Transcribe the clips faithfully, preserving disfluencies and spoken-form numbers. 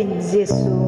Jesu.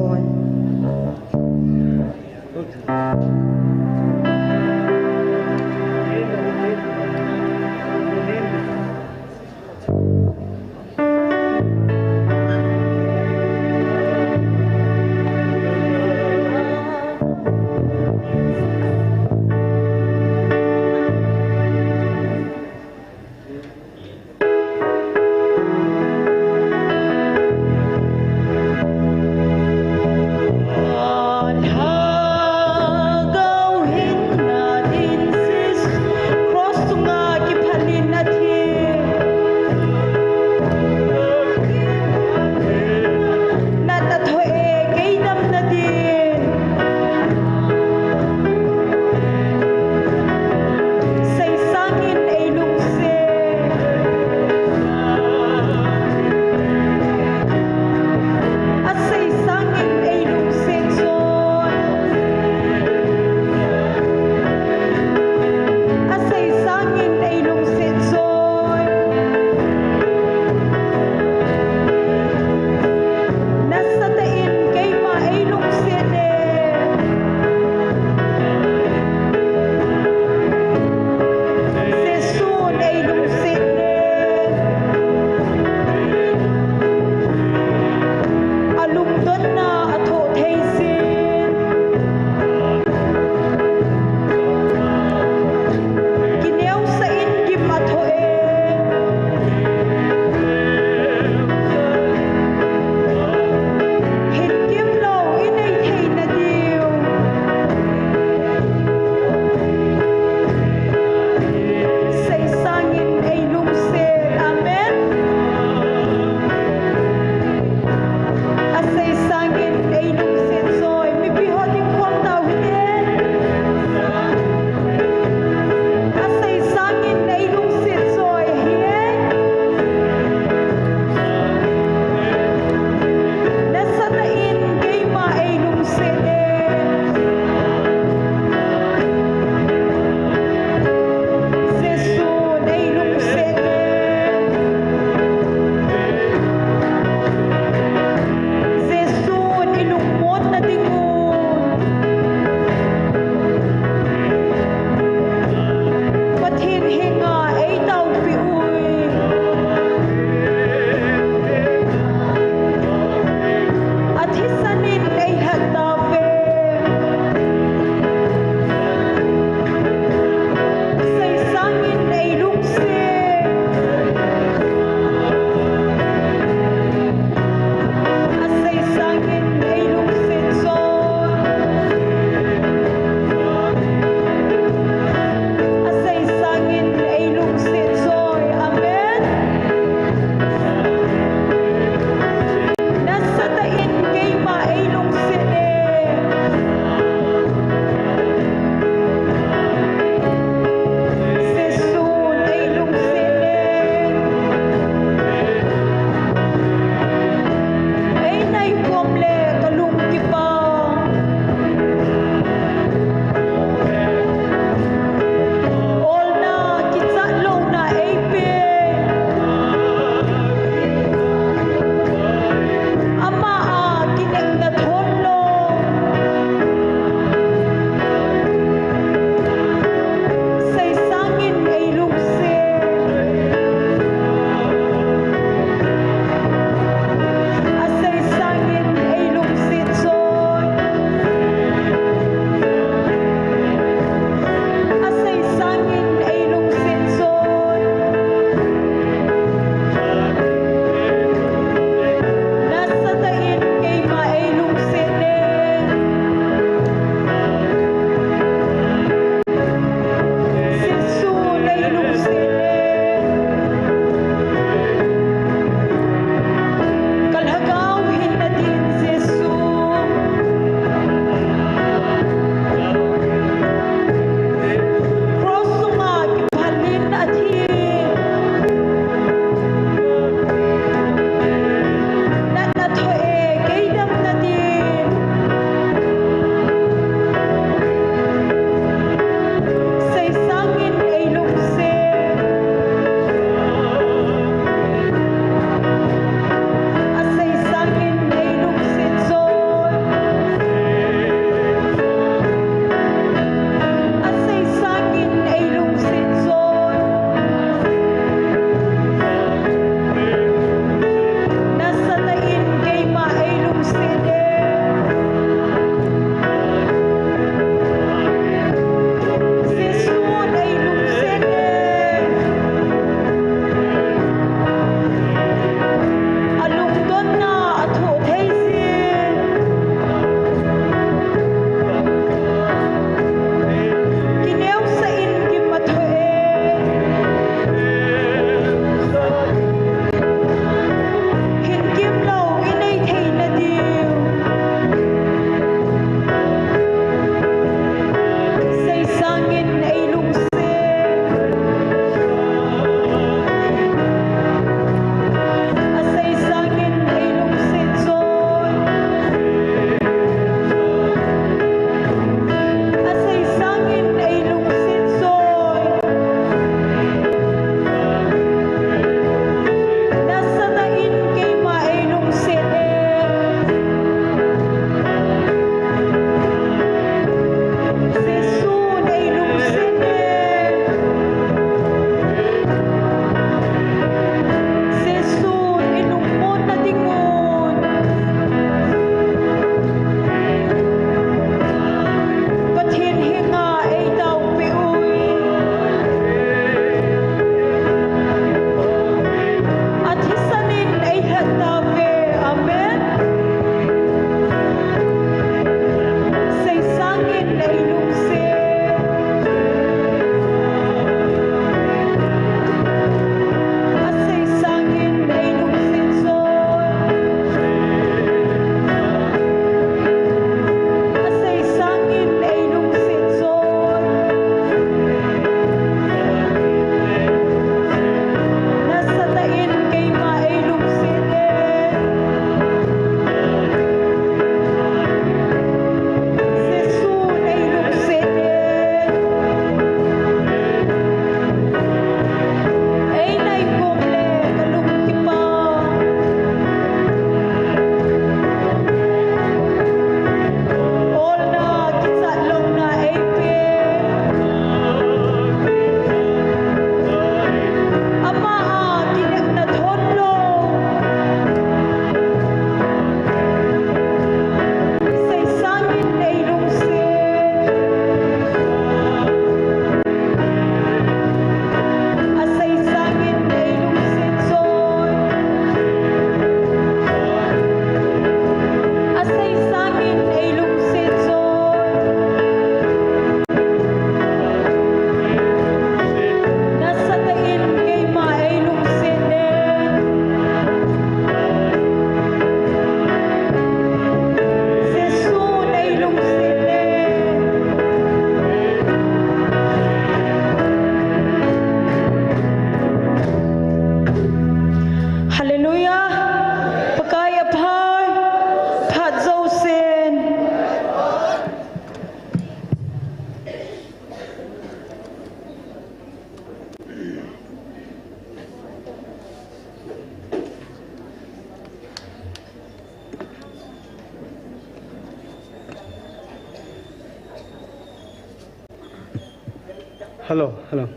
Hello, hello.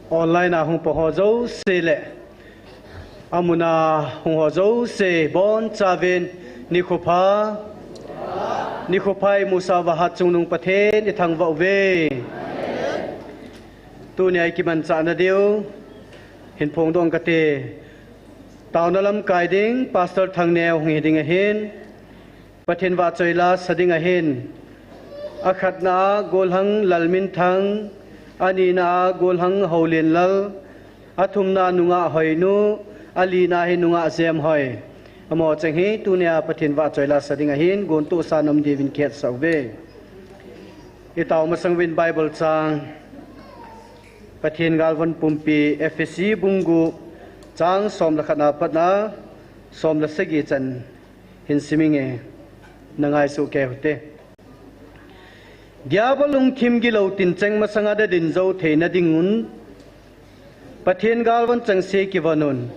Online a hung pang ho jouse le, amun a hung ho jouse, bonchauvin nikho pha, nikho pha imusah uva hatchungnung Pathen ithangvah uve. Tunia ikimanchah nadiu hin phongdoh kate. Taona lamkai ding Pastor Thangneo hung hiding ahin, Pathen vahchoi la sa ding ahin, akhatna a Golhang Lalminthang, anina a Golhang Houlianlal, athumna a Nungah Hoinu, alina hi Nungah Jemhoi. Amaho cheng hi tunia Pathen vahchoi la sa ding ahin, gontohsa nom diuvin kihetsah uve. Itao masang uvin Bible chang, Pathen galvon pumpi Ephesi bung gup, chang som le khat a pat a som le sagi chan hin siminge, na ngaisuh kei uhite. Diabol lungthim gilou tincheng masanga nadin jou theina dingun, Pathen galvon chengse kivon un.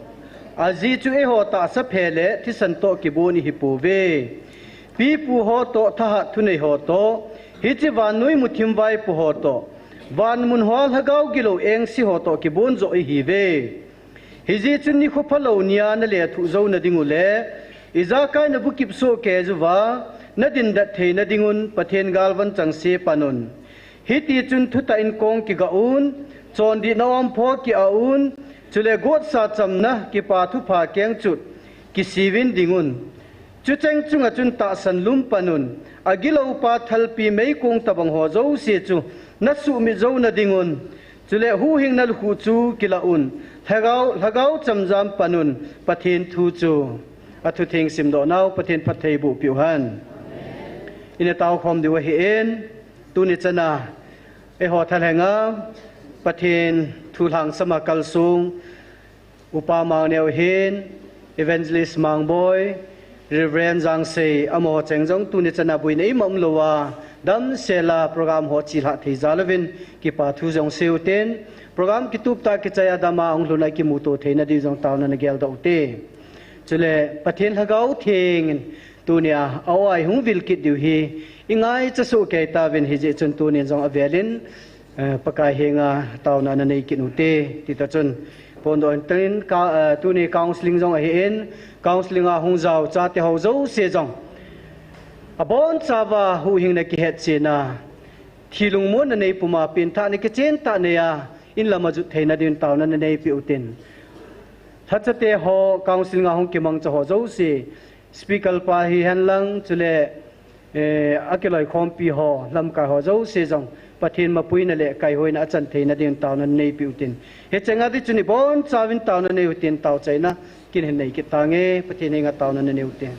Ajeh chu eiho tahsa phe le thisan toh kibon ihipouve. Pipu ho toh, thahat thunei ho toh, hiche vannoi muthim vaipo ho toh, van mun hoa lhagao gilou engse ho toh kibon joh ihiuve. Hijeh chun nikho phalou nia nalethuh jou nading u le, ijakai nabukip soh kei uva, nadindet theina dingun Pathen galvon chengse pan un. Hitichun thutah in kong kigah un, chondihna ompho ki-ah un, chule gotsa chamna kipa thupha kengchut kisiuvin ding un. Chucheng chunga chun tahsan lum pan un, agiloupa thalpi meikong tobang ho jouse chu nasuhmit jou nading un. Chule huhhingna lukhuh chu kilah un, lhagao, lhagao chamjam pan un, Pathen thu chu. Athutheng simdoh nau Pathen phatthei boh peh uhen. Ina taokhom diu ahin, tuni chana eiho thalhenga Pathen thu lhangsama kalsong Upa Mangneo hin, Evangelist Mangboi, Reverend Jangsei, amaho cheng jong tuni chana buina ima umlouva, damsela program ho chelhah thei jal uvin, kipa thu jong seiu hitin, program kitup tah kichai a dama hung lhun a kimuto theina diu jong taona nageldoh ute. Chule Pathen Lhagao Theng in tunia a-o a ihung vil kit diu hi ingaicha soh kei tauvin, hijeh chun tunin jong avelin, eh, Pakai henga taona nanei kit ute, ti tah chun. Phongdoh intin ka, eh, tuni counseling jong ahin, counseling a hung jao chate ho jouse jong abonchauva huhhingna kihetchenna, thi lungmonna nei puma pengthahna kichen tah neiya, in lama jot theina din taona nanei peh utin. Lhachate ho, counseling a hung kimangcha ho jouse, speaker pa hihen lang, chule, eh, akiloikhompi ho, lamkai ho jouse jong, Pathen mapuina le kaihoina achan theina din taona nanei peh utin. Hichenga di chun ibonchauvin taona nei utin, taochaina kin hin nei kit tange, Pathen henga taona nanei ute.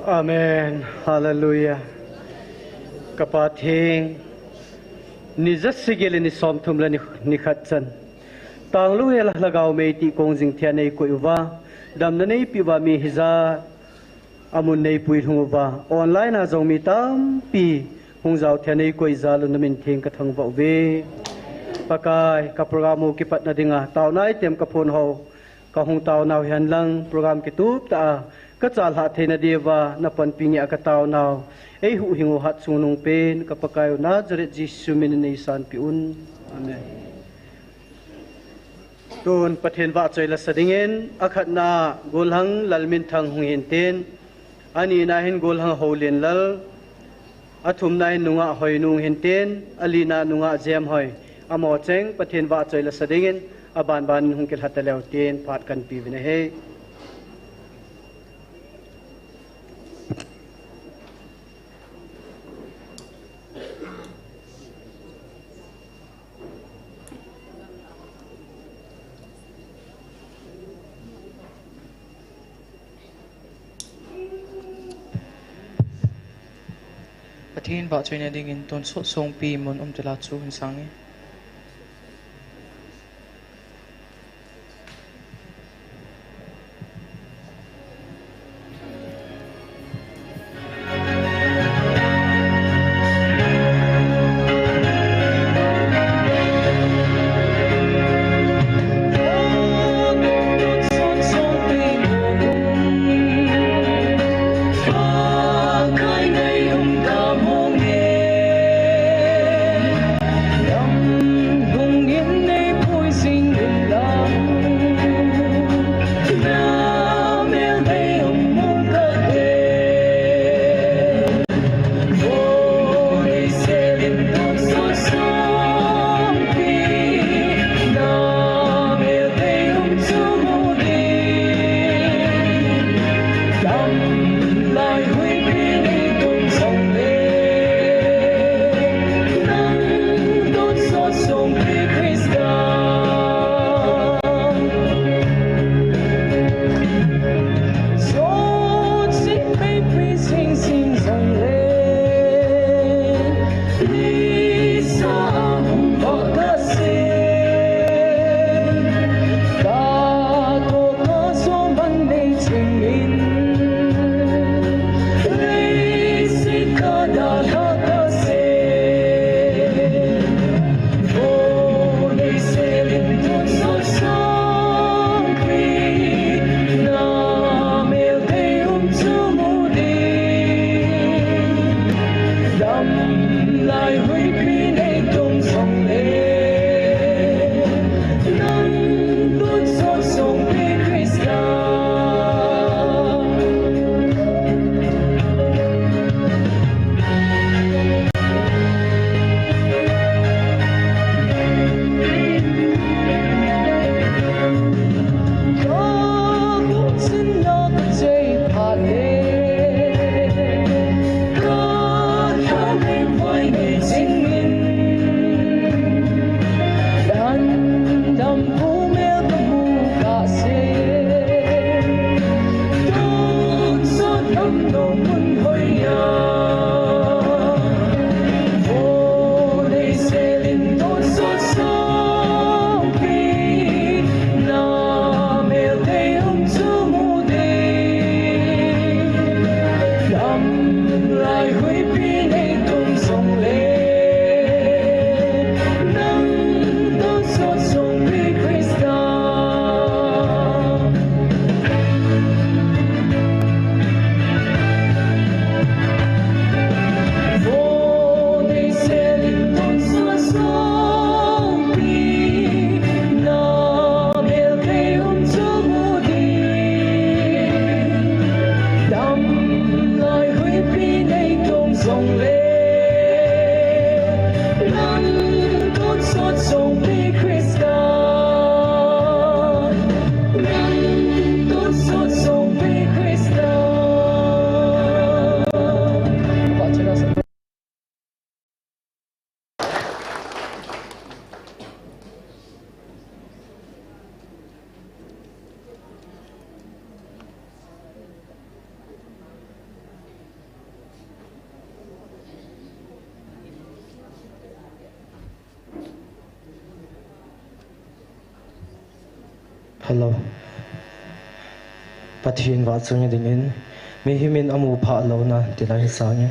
Amen. Hallelujah. Ka Pathen, ni ja sagi le ni som thum le ni, ni khat chan, tanglou hel a lhagao mei ti kong jing thei a nei koi uva, damna nei pe uva mi hijat a mun nei puilhung uva, online a jong mi tampi hung jao thei a nei koi jal un na min theng ka thangvah uve. Pakai, ka program u kipatna dinga taona item ka phon ho, ka hung taonau hihen lang, program kitup tah a ka chalhah theina diuva na panpi ngeiya ka taonau, ei huhhing u hatchungnung pen ka Pakai u Nazareth Jesu min in nei sanpeh un. Amen. Tun Pathen vahchoi la sa dingin, akhatna Golhang Lalminthang hung hin tin, anina hin Golhang Houlienlal, athumna hin Nungah Hoinung hin tin, alina Nungah Jemhoi, amaho cheng Pathen vahchoi la sa dingin, abanbanin hung kilha taleu tin phat kan pe uvin ahi. Pathen vahchoina dingin tonsot songpi mun umtala chu hin sange. Hello. Pathen vahchoi dingin, mihem in amu phah louna tilai sange.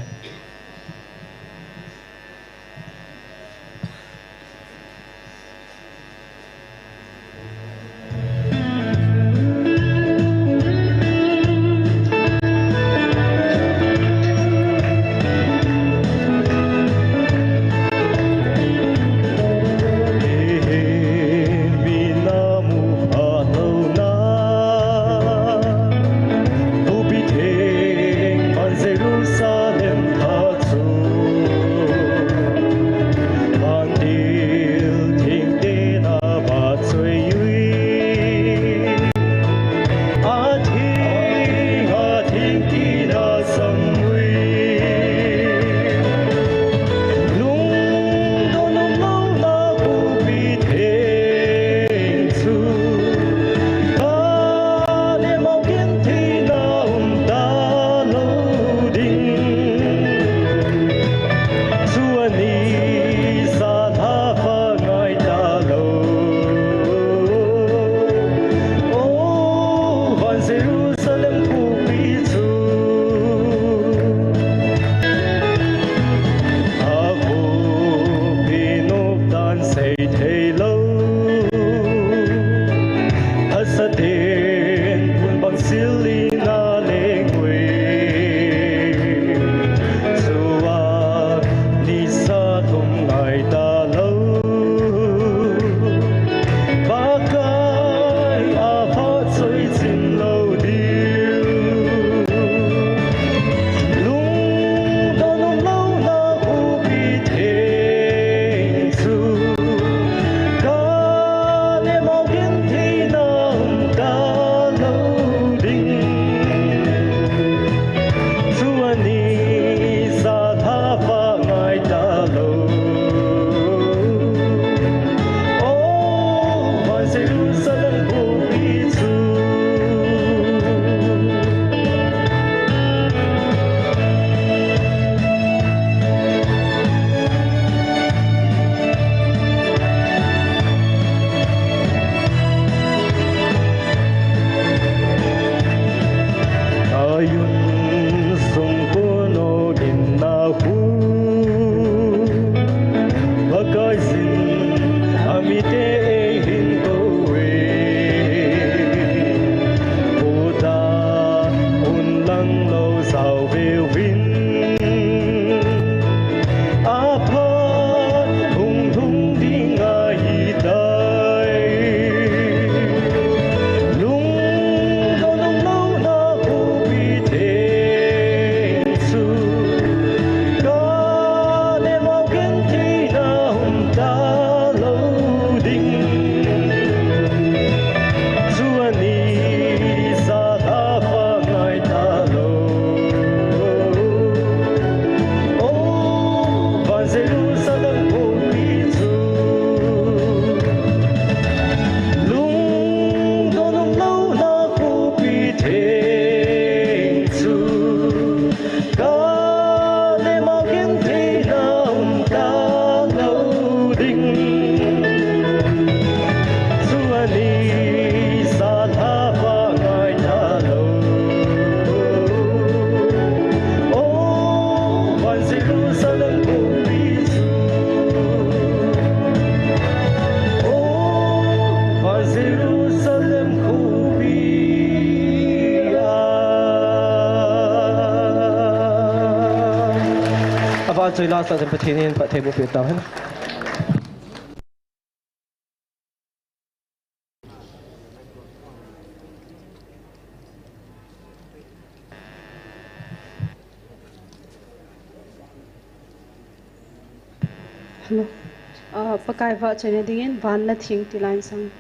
Avanchoi lasa ten Pathen in phatthei boh peh tauhen. Hello. Ah, Pakai vahchoina dingin van le thing tilai sang.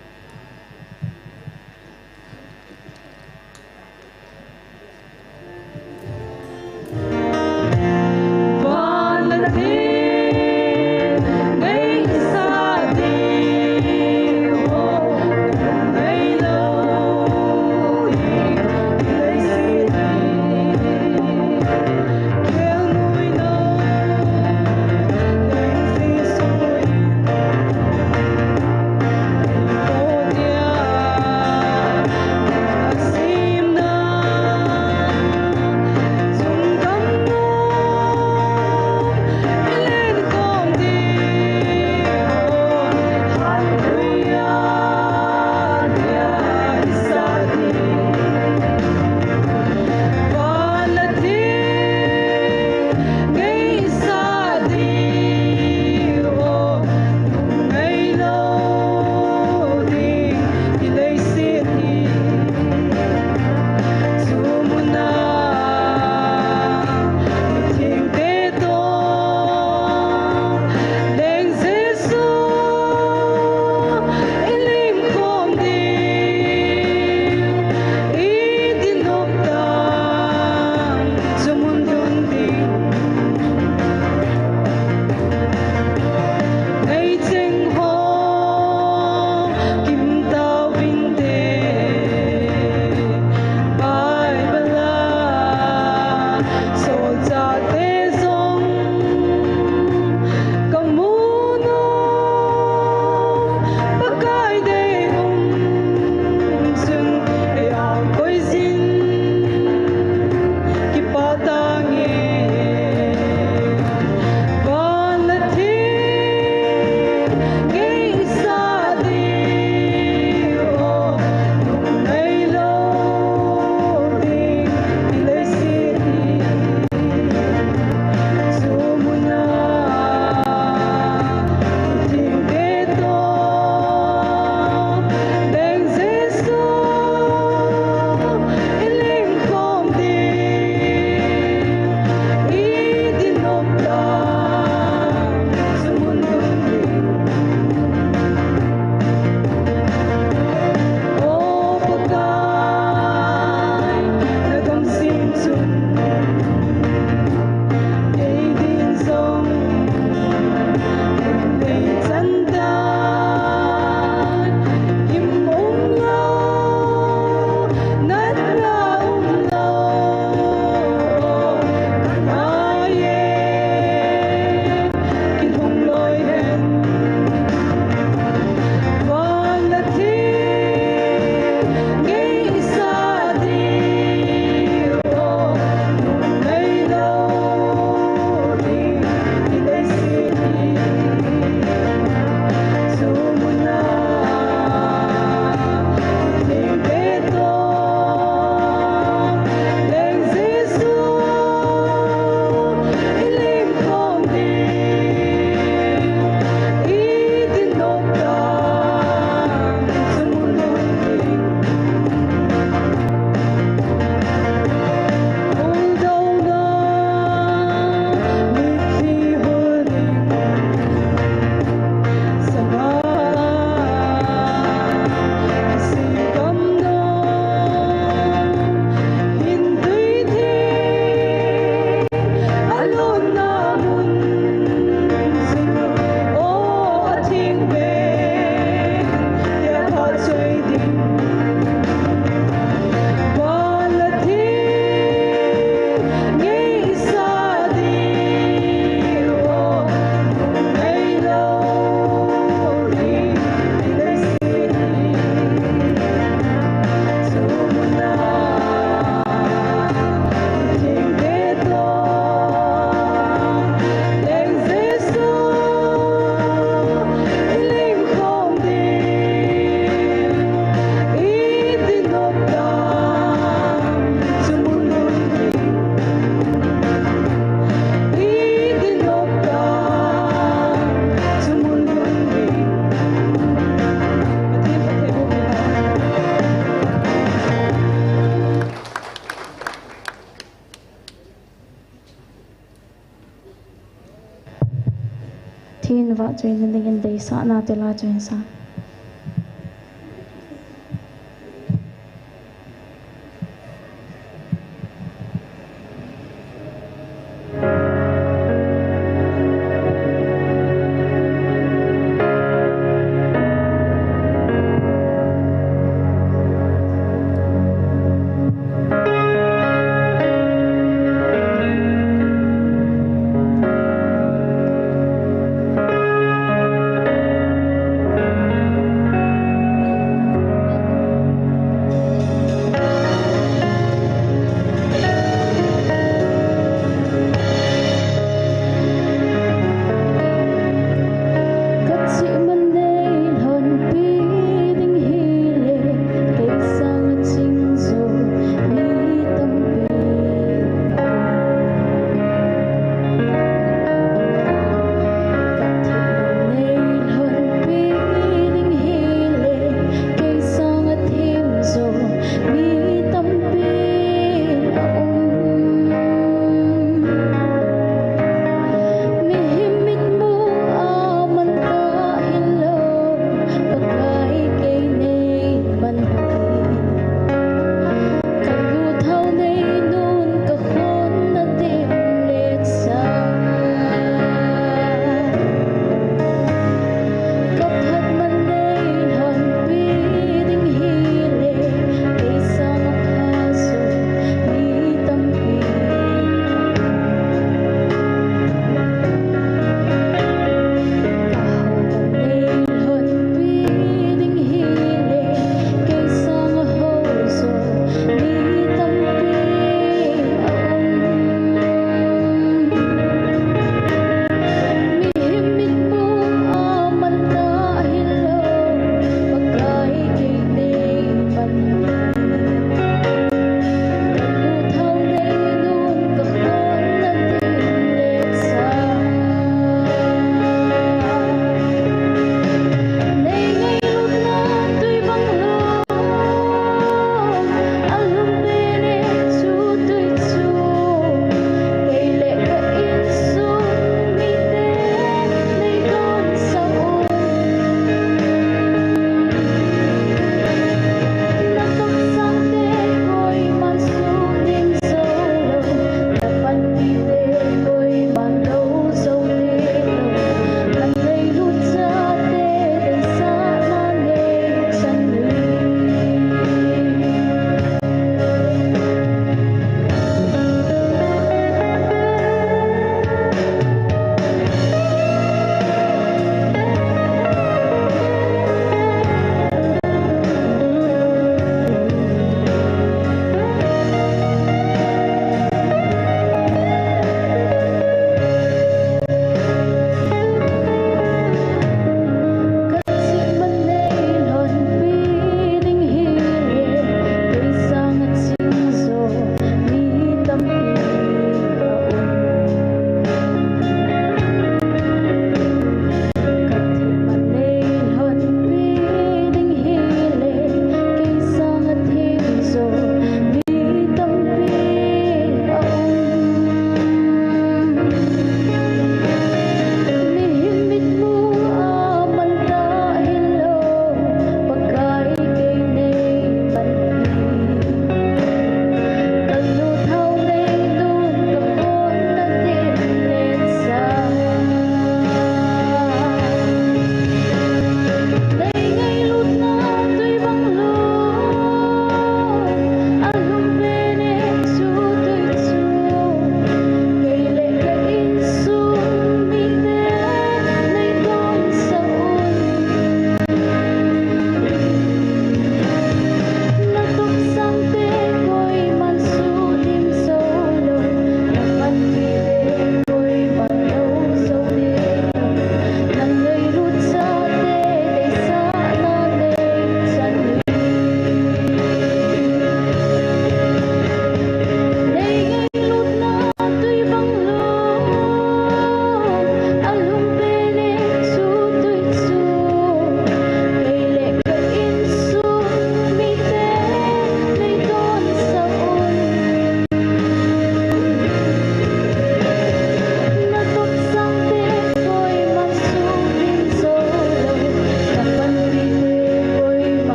Pathen vahchoina dingin deisahna tila chun sa.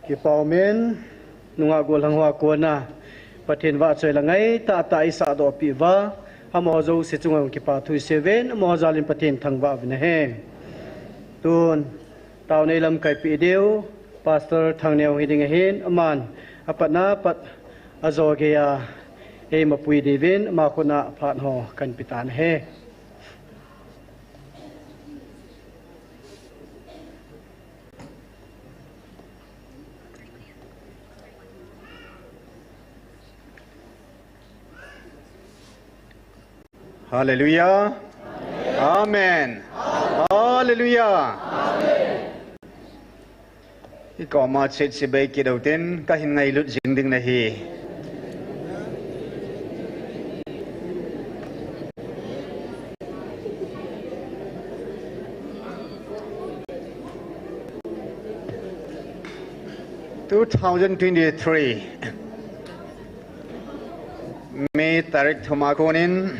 Kipa umin, nungah gollhang hoa kona Pathen vahchoi la ngai tahtah isahdoh peh uva, amaho jouse chunga jong kipa thu isei uvin, amaho jal in Pathen thangvah uvin ahi. Tun, taona eilamkai peh diu Pastor Thangneo hiding ahin, aman apatna pat ajo geiya eimapui diuvin, ama khut a phat ho kahin petan ahi. Hallelujah. Amen. Hallelujah. Ikoma chet chibai kit utin, kahin ngailut jing ding nahi. Two thousand twenty-three May tarik thum a konin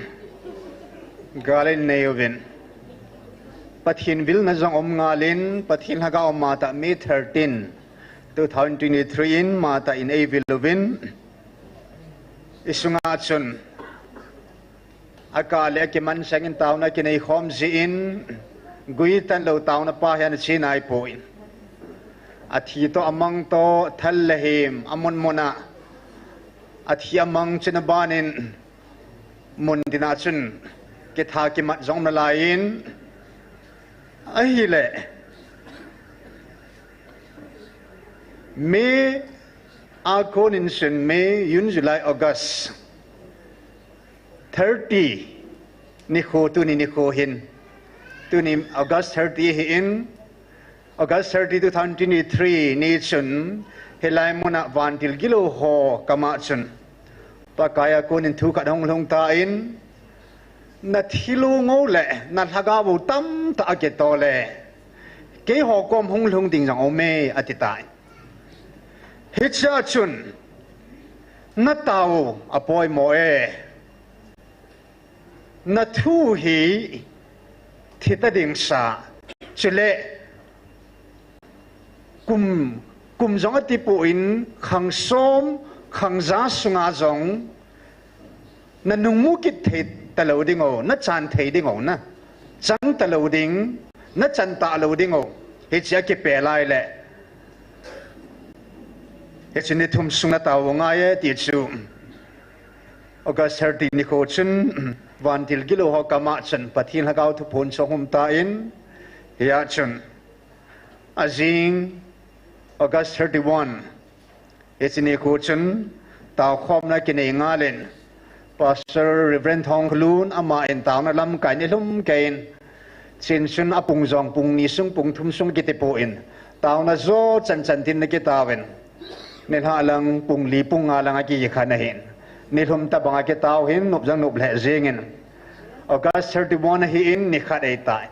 gal in nei uvin, Pathen vilna jong um ngal in, Pathen Lhagao matah May thirteen, two thousand twenty-three in matah in eivil uvin, isunga chun akah le akimansah in taona kinei khom jeh in, guitan lou taona pa hi ana che naipoi. Athi toh amang toh thal le hem amun mun a athi amang chun abanin mun tin a chun kitha kimat jong um nalai in, ahile May a konin chun May, June, July, August, thirty nikho, tuni nikho hin, tuni August thirty ahin, August thirty, two thousand twenty-three ni chun, hilai mun a vantil gilou ho kama chun Pakai a konin thu khat ahung lhung tan, na thil u ngou le na lhagao u tamtah akitol e, keiho kom hung lhung ding jong aume, ati tai. Hichea chun, na tao u apoimo e, na thu hi thi ta ding sa, chule kum, kum jong atipoi, khang som, khang ja sunga jong na nung mu kit thei talou ding o, na chan thei ding o, na chang talou ding, na chan talou ding o. Hiche akipe lai le, hiche ni thum sung na tao u ngai e ti chu, August thirty nikho chun vantil gilou ho kama chun Pathen Lhagao thuphon chu ahung um tan, hia chun ajing August thirty-one, hiche nikho chun taokhomna kinei ngal in, Pastor Reverend Thongkholun, ama in taona lamkai ni lhum kei in, chin chun apung jong pung ni sung pung thum sung kitipoi, taona jo chan chan tin ana kitao in, nilhah lang pung li pung nga lang akikhen ahin, ni lhum tobang akitao hin, nop jong nop lheh jeng in, August thirty-one ahin, ni khat ahitai.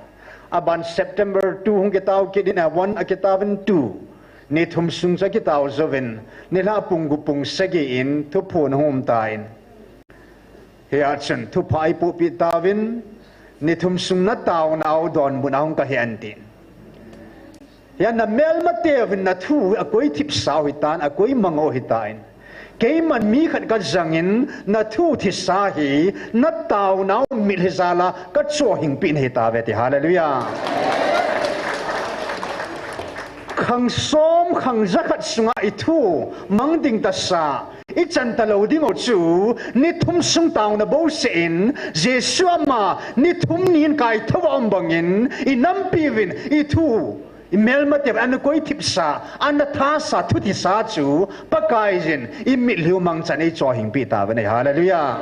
Aban September two hung kitao kit in, a one akitao in, two, ni thum sung chu akitao jouvin, nilhah pung gup pung sagi in thuphon ahung um tan, hia chun thupha eipohpeh tauvin, ni thum sung na taonau donbutna hung kahi e, atin. Hia na melmateuvin na thu akoi thipsau hitan, akoi mang u hitan, keiman mi khat kajangin na thu thisa hi na taonau mitlhi jal a kachohhingpeh nahi tauve, ti. Hallelujah. Khang som khang ja khat sunga ithu mang ding tasa, ichan talou ding u chu, ni thum sung taona bouseh in, Jesu ama ni thum ni in kaithou a um bangin, inampiuvin ithu, imelmateu ana koi thipsa, ana thasa, thu thisa chu Pakaiyin imitlhi u mangchan eichohhingpeh tauve, ahi. Hallelujah.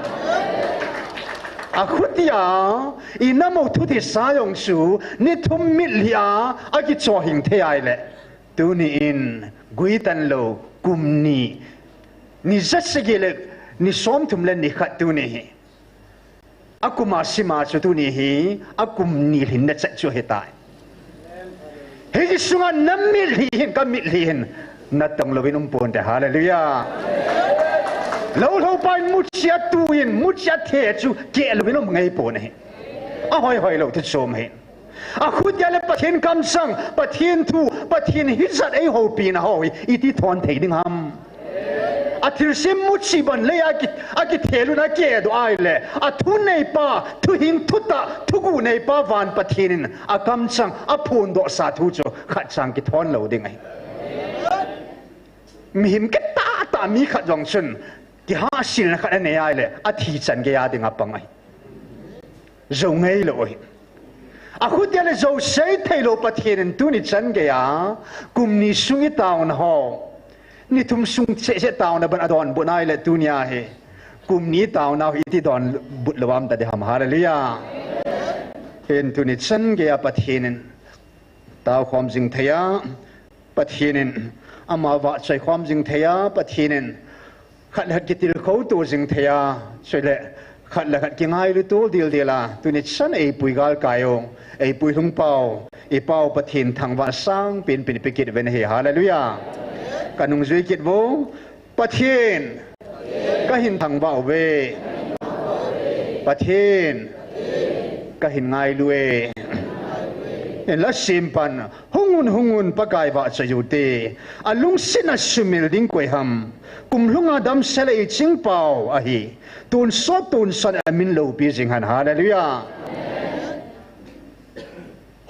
Akhutia inam u thu thisa jong chu ni thum mitlhi a akichohhing thei ahile, tuni in guitan lou kum ni, ni ja sagi le ni somthum le ni khat tuni hi, akum a sima chu tuni hi akum ni lhinna chet chu ahitai. Hiche sunga na mitlhi hin, ka mitlhi hin, natong louvin um ponte. Hallelujah. Lou lhou pa in muchi atuin, muchi athe chu keh louvin um ngai pon ahi. Ahoi hoi lou thu chom ahi. Achutia le Pathen kamsang, Pathen thu, Pathen hijat eihoupi na ho hi iti thon thei ding ham? Athilsem muchi ban lei a ki, akithel un akeh doh ahile, athu neipa, thuhing thutah, thuguh neipa van Pathen in akamsang, aphondoh sa thu chu khat chang kithon lou ding ahi. Mihem kitah tah mi khat jong chun, kihahselna khat anei ahile, athi chan gei a ding apang ahi. Jou ngai lou ahi. Achutia le jou sei thei lou Pathen in tuni chan gei a, kum ni sung itaona ho, ni thum sung cheh cheh taona ban adonbut ahile tunia hi, kum ni taona ho iti donbut lou am ta ding ham? Hallelujah. Hin tuni chan gei a Pathen in taokhom jing thei a, Pathen in ama vahchoi khom jing thei a, Pathen in khat le khat kitilkhou to jing thei a, chule khat le khat kingailu to dildel a, tuni chan eipui galkai u, eipui lhungpa u, ipa u Pathen thangvah sangpen pen ipe kit uvin ahi. Hallelujah. Kanung jui kit uvo, Pathen, kahin thangvah uve. Pathen, kahin ngailu e. Hinla simpan, hung un, hung un, Pakai vahchoi u te. Alungsetna sumil ding koi ham? Kum lhunga damsel a iching pau ahi. Tonsot, tonsot a amin loupi jing hen. Hallelujah.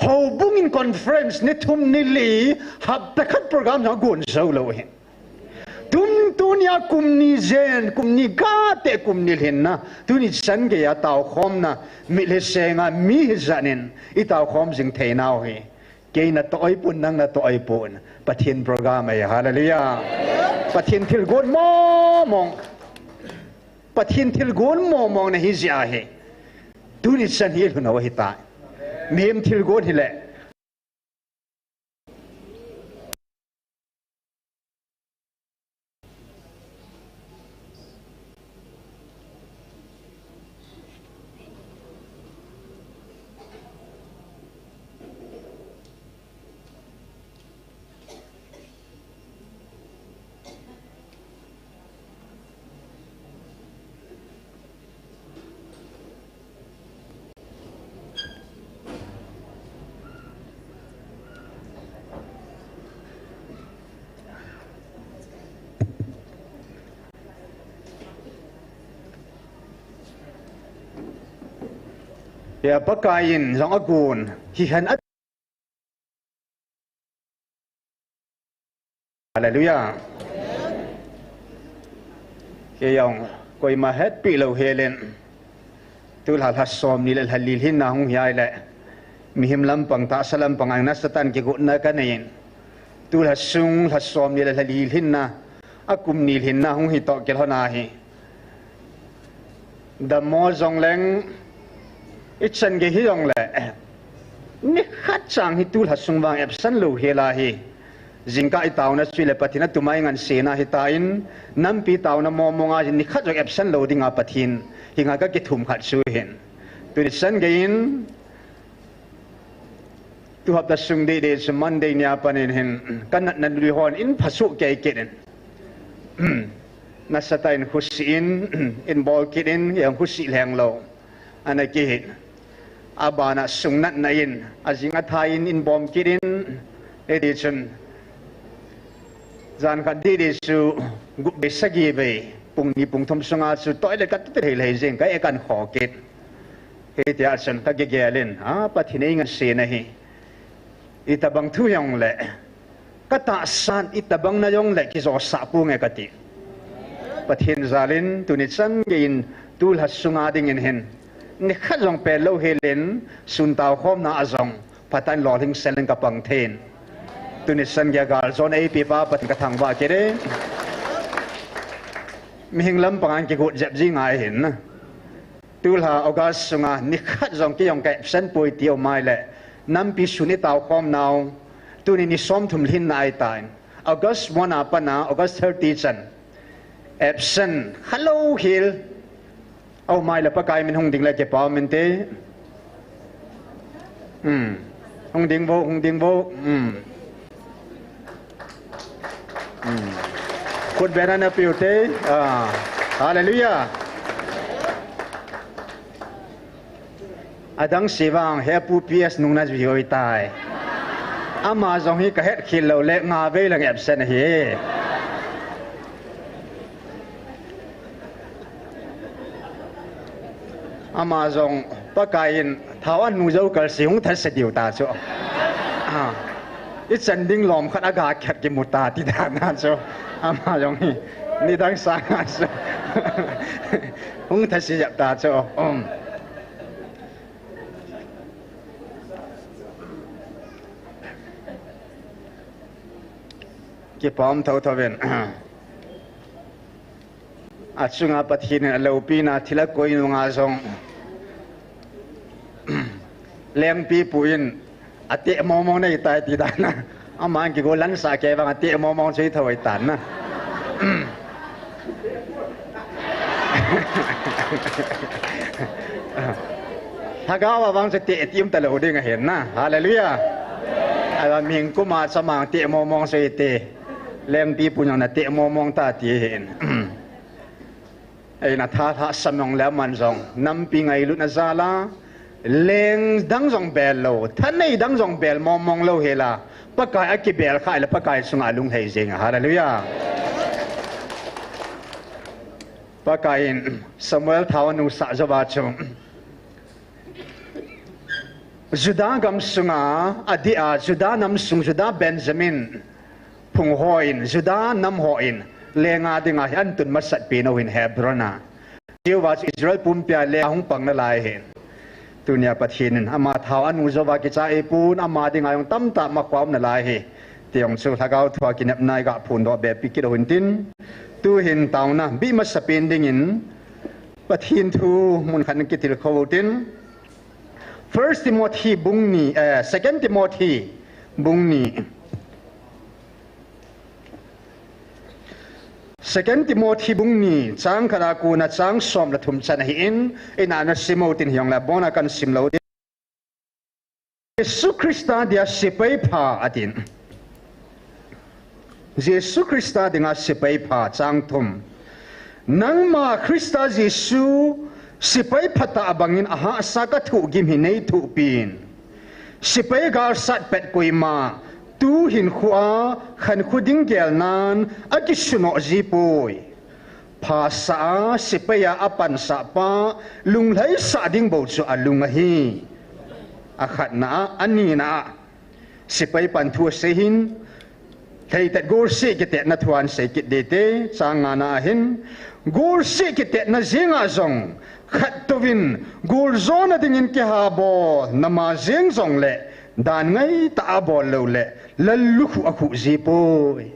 Houbung in conference ni thum ni li, hapta khat program jong agon jou lou ahi. Tun tunia kum ni jen, kum ni gah te, kum ni lhinna, tuni chan gei a taokhomna, mitlhi senga mi hijat in itaokhom jing theinau hi. Kei natoh ahipon, nang natoh ahipon, Pathen program ahi. Hallelujah. Pathen thilgon mong mong, Pathen thilgon mong mong nahi jeh ahi. Tuni chan hi ilhun u ahitai. Mihem thilgon hile Hia Pakai in jong agon hihen a. Hallelujah. Kei jong koima hetpi lou hel in. Tulha lha somni le lha li lhinna hung hi ahile, mihem lampang, tahsa lampang a nasatah in kigotna kanei in. Tulha sung lha somni le lha li lhinna, akum ni lhinna hung hi toh kilhon ahi. Dammo jongleng, ichan gei hijongle, nikhat chang hi tulha sung vang absent lou hel ahi. Jingkah itaona chu le Pathen atum a ingansena ahitan, nampi taona mong mong a nikhat jong absent lou dinga Pathen henga kakithum khat chu hin. Tuni chan gei in, tu hapta sung dehdeh chu Monday nia pat in hin, kanatna lui hon in phasoh kei kit in. Nasatah in khosih in, in bol kit in, jong khosih lheng lou. Ana kihin. Abana sung natna in, ajing athai in, in bom kit in, hiti chun. Jan khat dehdeh chu, gup vei sagi vei, pung ni pung thum sunga chu toilet kati thei lheh jeng, ka e kan kho kit. Hitia chun, kakigel in, a, Pathen eingansena hi. Itobang thu jongle, katahsan itobang na jongle kijosah ponge kati. Pathen jal in tuni chan gei in tulha sunga dingin hin nikhat jong pel lou hel in sun taokhomna a jong phatah in lolhing sel in kapang thei in. Tuni chan gei a galjona eipepa Pathen kathangvah kit e. Mihem lampang a kigot jep ji ngai hin. Tulha August sunga nikhat jong kei jong ka absent poi ti aum ahile, nampi sun itaokhomnau, tuni ni somthum lhinna ahitan. August one a pat a August thirty chan absent khalou hel aum ahile Pakai min hung ding le kipa um inte. Hmm. Hung ding vo, hung ding vo. Hmm. Hmm. Khut beng ana peh u te. Ah. Hallelujah. Adang se vang he Pu P S Nungnatjui hi tai. Ama jong hi kahet khel lou le nga vei lang absent ahi. Ama jong Pakai in thao anu jou kal se hung thase diu ta chu. Ah. I chan ding lom khat aga khat kimu ta ti dan a chu. Ama jong hi nidang sanga chu hung thase jep ta chu. Um. Kipah um thotho vin. Achunga Pathen in aloupina thil akoi nunga jong Lengpipu in ateh mongmong nei tai ti dan a. Aman kigol lansah kei vang ateh mongmong chu hi thou ahi tan na. Lhagao a vang chu teh ti um talou ding ahin na. Hallelujah. Ahivang mihing kuma chu amang teh mongmong chu hite. Lengpipu jong nateh mongmong ta ti ahin. Eina tha lhahsam jong le aman jong nampi ngailutna jal a, leng dang jong bel lou, thanei dang jong bel mongmong lou hel a, Pakai akibel kha le Pakai chunga alung lhai jeng a. Hallelujah. Pakai in Samuel thao anusah jou va chu Judah gam sunga adeh a, Judah nam sung, Judah Benjamin phung ho in, Judah nam ho in, lenga dinga hi ahin tun masat pen u hin Hebron a. Jehovah chu Israel pumpia leng ahung pang nalai ahin. Tunia Pathen in ama thao anu jou va kicha eipon, ama dinga jong tamtah makhoa um nalai ahi. Ti jong chu Lhagao thua kinepna iga phondoh be pi kit u hintin. Tuhin taona bih masapen dingin Pathen thu mun khat in kitilkhou tin. First Timothy bung ni, eh, Second Timothy bung ni. Second Timothy bung ni, chang khat a kona chang som le thum chan ahin, ina nasim u tin hijongle, abona kahin sim lou ding. Jesu Christa dia sepai pha atin. Jesu Christa dinga sepai pha, chang thum. Nangma Christa Jesu sepai pha tah bangin ahahsa kathoh gim hi neithoh pin. Sepai galsat pet koima, tu hinkhoa khankho ding gelnan akisunoh jipoi. Phasah a sepai a apansah pa lunglhaisah ding bou chu alung ahi. Akhatna a, anina a, sepai pan thu asei hin, lheitet golseh kitetna thu ahin sei kit ding te, chang ngana a hin, golseh kitetna jenga jong, khat touvin, gol jona dingin kihabol, nama jeng jongle, dan ngaitah a bol lou le, lallukhuh akhuh jipoi.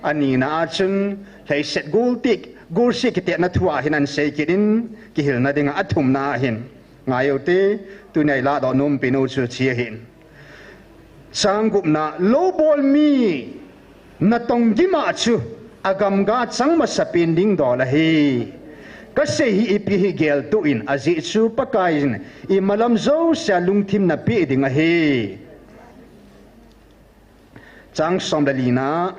Anina a chun, lheiset gol ti, golseh kitetna thu ahin ahin sei kit in, kihilna dinga athumna a hin. Ngai u te, tunia ilah doh nompi u chu hiche ahin. Chang gupna, loubol mi natong gim a chu agamga chang masapen ding dol ahi. Kasei hi ipi hi geltoh in, ajeh chu Pakai in imalam jousea lungthim napeh ding ahi. Chang som le lina.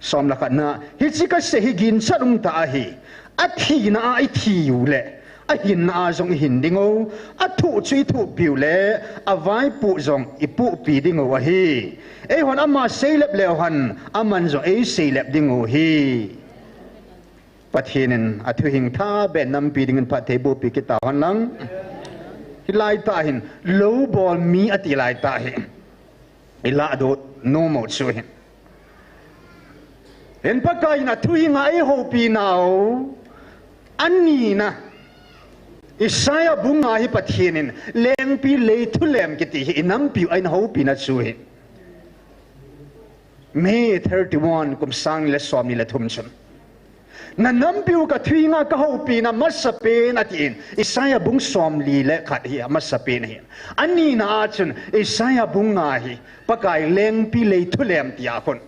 Som le khatna, hiche kasei hi ginchat umtah ahi. Athina a ithi u le, ahinna a jong ihin ding u, athoh chu ithohpi u le, avaipoh jong ipohpi ding u ahi. Eihon ama seilep leu hen, aman jong eiseilep ding u ahi. Pathen in athuhing thabeh nampi dingin phatthei bohpi kit tauhen lang. Hilai tah hin, loubol mi ati lai tah hi. Ilah doh nom u chu hin. Hin Pakai in athuhing a eihoupina u. Anina. Isaiah bung nga hi Pathen in lengpi lei thulem kiti hi inampiu a eina houpina chu hi. May thirty-one, kum sang ni le som ni le thum chun. Nanampiu kathuhing a kahoupina masapen atin, Isaiah bung som li le khat hi amasapen ahi. Anina a chun, Isaiah bung nga hi, Pakai lengpi lei thulem tia khun.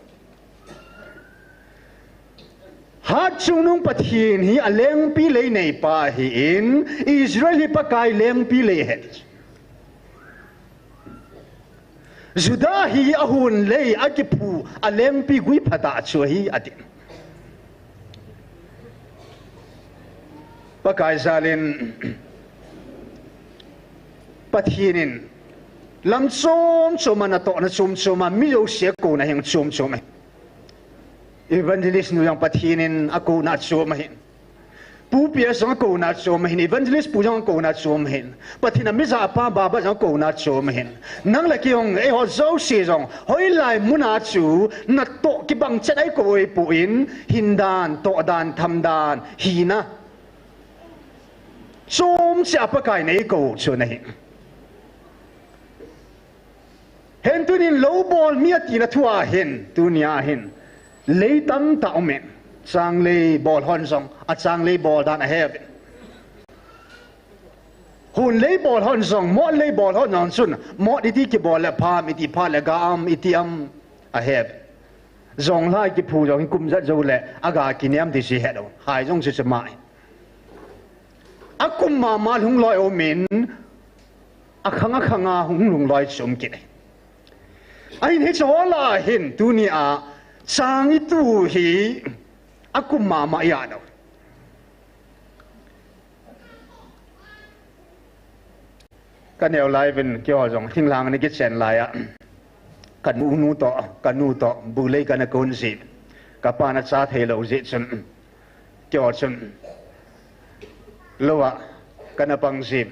Hatchungnung Pathen hi alengpi lei neipa ahin, Israel hi Pakai lengpi lei ahi. Judah hi ahun lei akiphu alengpi guiphatah chu ahi ati. Pakai jalin Pathen in lam chom chom a natohna chom chom a mi jouse akouna hi chom chom ahi. Evangelist nu jong Pathen in akouna chom ahin. Pu P S jong akouna chom ahin, Evangelist pu jong akouna chom ahin. Pathen a mi japa Baba jong akouna chom ahin. Nang le kei jong, eiho jouse jong, hoilai muna chu natoh kibang chet a eikou u ahipoi, hindan, tohdan, thamdan, hina chom cheh a Pakai in eikou chu ahi. Hin tunin lou bol mi atina thu a hin, tunia hin, lei tamtah aume. Changlei bol hon jong, achanglei bol dan ahe uvin. Hon lei bol hon jong, mot lei bol hon jong chun, mot iti kibol le pham, iti phat le ga am, iti am, ahe uvin. Jonglhai kiphu jong hi kum jat jou le, aga kinem ti chu het u. Hai jong chu chu mai. Akum mama lhung loi aumin, akhang akhang a hung lhung loi chu um kit e. Ahin hiche ho lah a hin tunia chang itu hi akum mama ihi lou. Ka neo lai uvin keiho jong thinglhang ana kichen lai a. Ka nu, nu toh, ka nu toh, bu lei kana kon ji. Ka pan acha thei lou jeh chun. Keiho chun. Lou a, kana pang ji.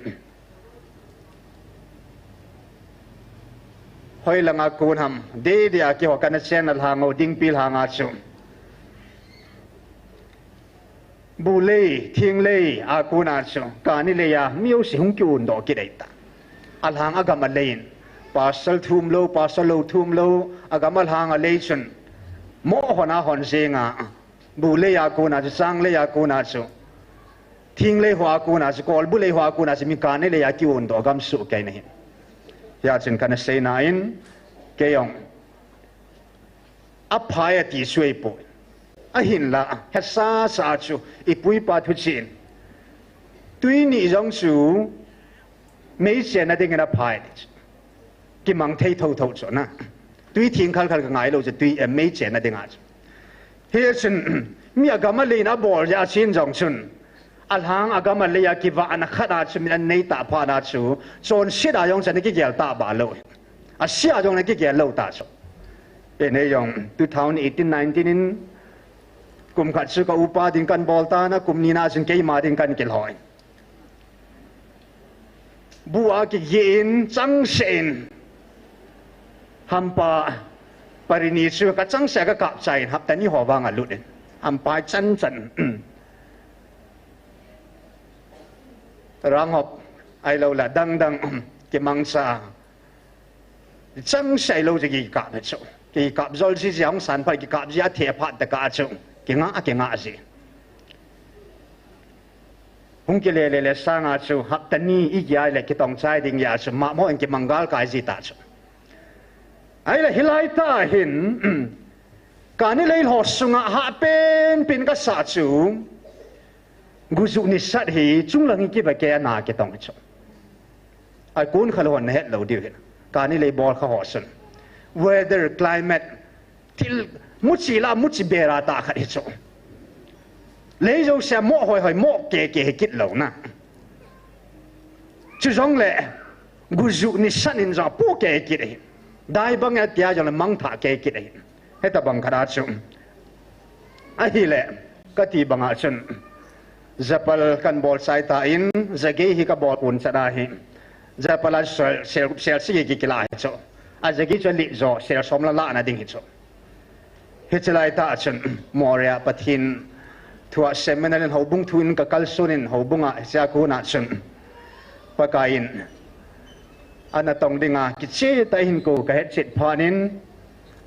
Hoilang a kon ham, dei dei a keiho kana chenna lhang u, dingpi lhang a chu. Bu lei, thing lei, a kona chu, kani lei a, mi jouse hung kiun doh kit ahitai. Alhang agam alei in, pastor thum lou, pastor lou thum lou, agam alhang alei chun, mo hon a hon jeng a, bu lei a kona chu, chang lei a kona chu, thing lei ho a kona chu, kolbu lei ho a kona chu, mi kani lei a kiun doh gam suh kei nahi. Hia chun kana seina in, kei jong, aphai ati chu ahipoi. Ahinla, hesa sa chu, ipu ipa thu chin. Tui ni jong chu, mei chenna dingin aphai. Kimang thei thotho chu na. Tui thing khalkhal ka ngai lou chu, tui, eh, mei chenna dinga chu. Hichun, mi agam alei in abol jeh a chin jong chun. Alhang agam alei a kivahna khat a chu min anei tah phat a chu, chonset a jong chu ana kigel tah ba lou. Ase a jong ana kigel lou ta chu. Ei nei jong two thousand eighteen nineteen in kum khat chu ka upa ding kan bol tan a, kum ni na chun keima ding kan kilhoi. Bu a kigin, changseh in, hampa pari ni chu ka changseh a ka kap chai in, hapta ni ho vang alut in, hampa chan chan. Ranghop, ahilou le, dang dang, kimangcha. Changseh lou chu kikap hi chu. Kikap jol ji ji a hung san phat kikap ji a the phat tah a chu. Kinga, kinga ji. Hung kile le le sang a chu hapta ni i kia le kitong chai ding a chu mamo in kimang gal kai ji ta chu. Ahile hilai tah hin kani lei ho sunga hahpen pen kasa chu. Gujuh nisat hi chunglang hi kivah kei a na kitong hi chu. Akun khalou hon nahet lou diu hi. Kani lei bol kha ho chun. Weather, climate, thil muchi la muchi bera tah khat hi chu. Lei jouse mo hoi hoi mo keke hi kit lou na. Chujongle gujuh nisat in jong po keke hi. Dai bang a tia jongle mangthah keke hi. Heta bang khat a chu. Ahile, kati banga chun. Japal kan bol chai tan, jagei hi ka bol pon chat ahi. Japal a sel, sel, sel sagi kila hi chu. A jagei chu lit jo, sel som la la na ding hi chu. Hiche lai tah chun, Moria Pathen thua seminar in houbung thu in ka kalson in houbung a hiche a kona chun. Pakai in, ana tong dinga, kiche tah in kou ka het chet phat in,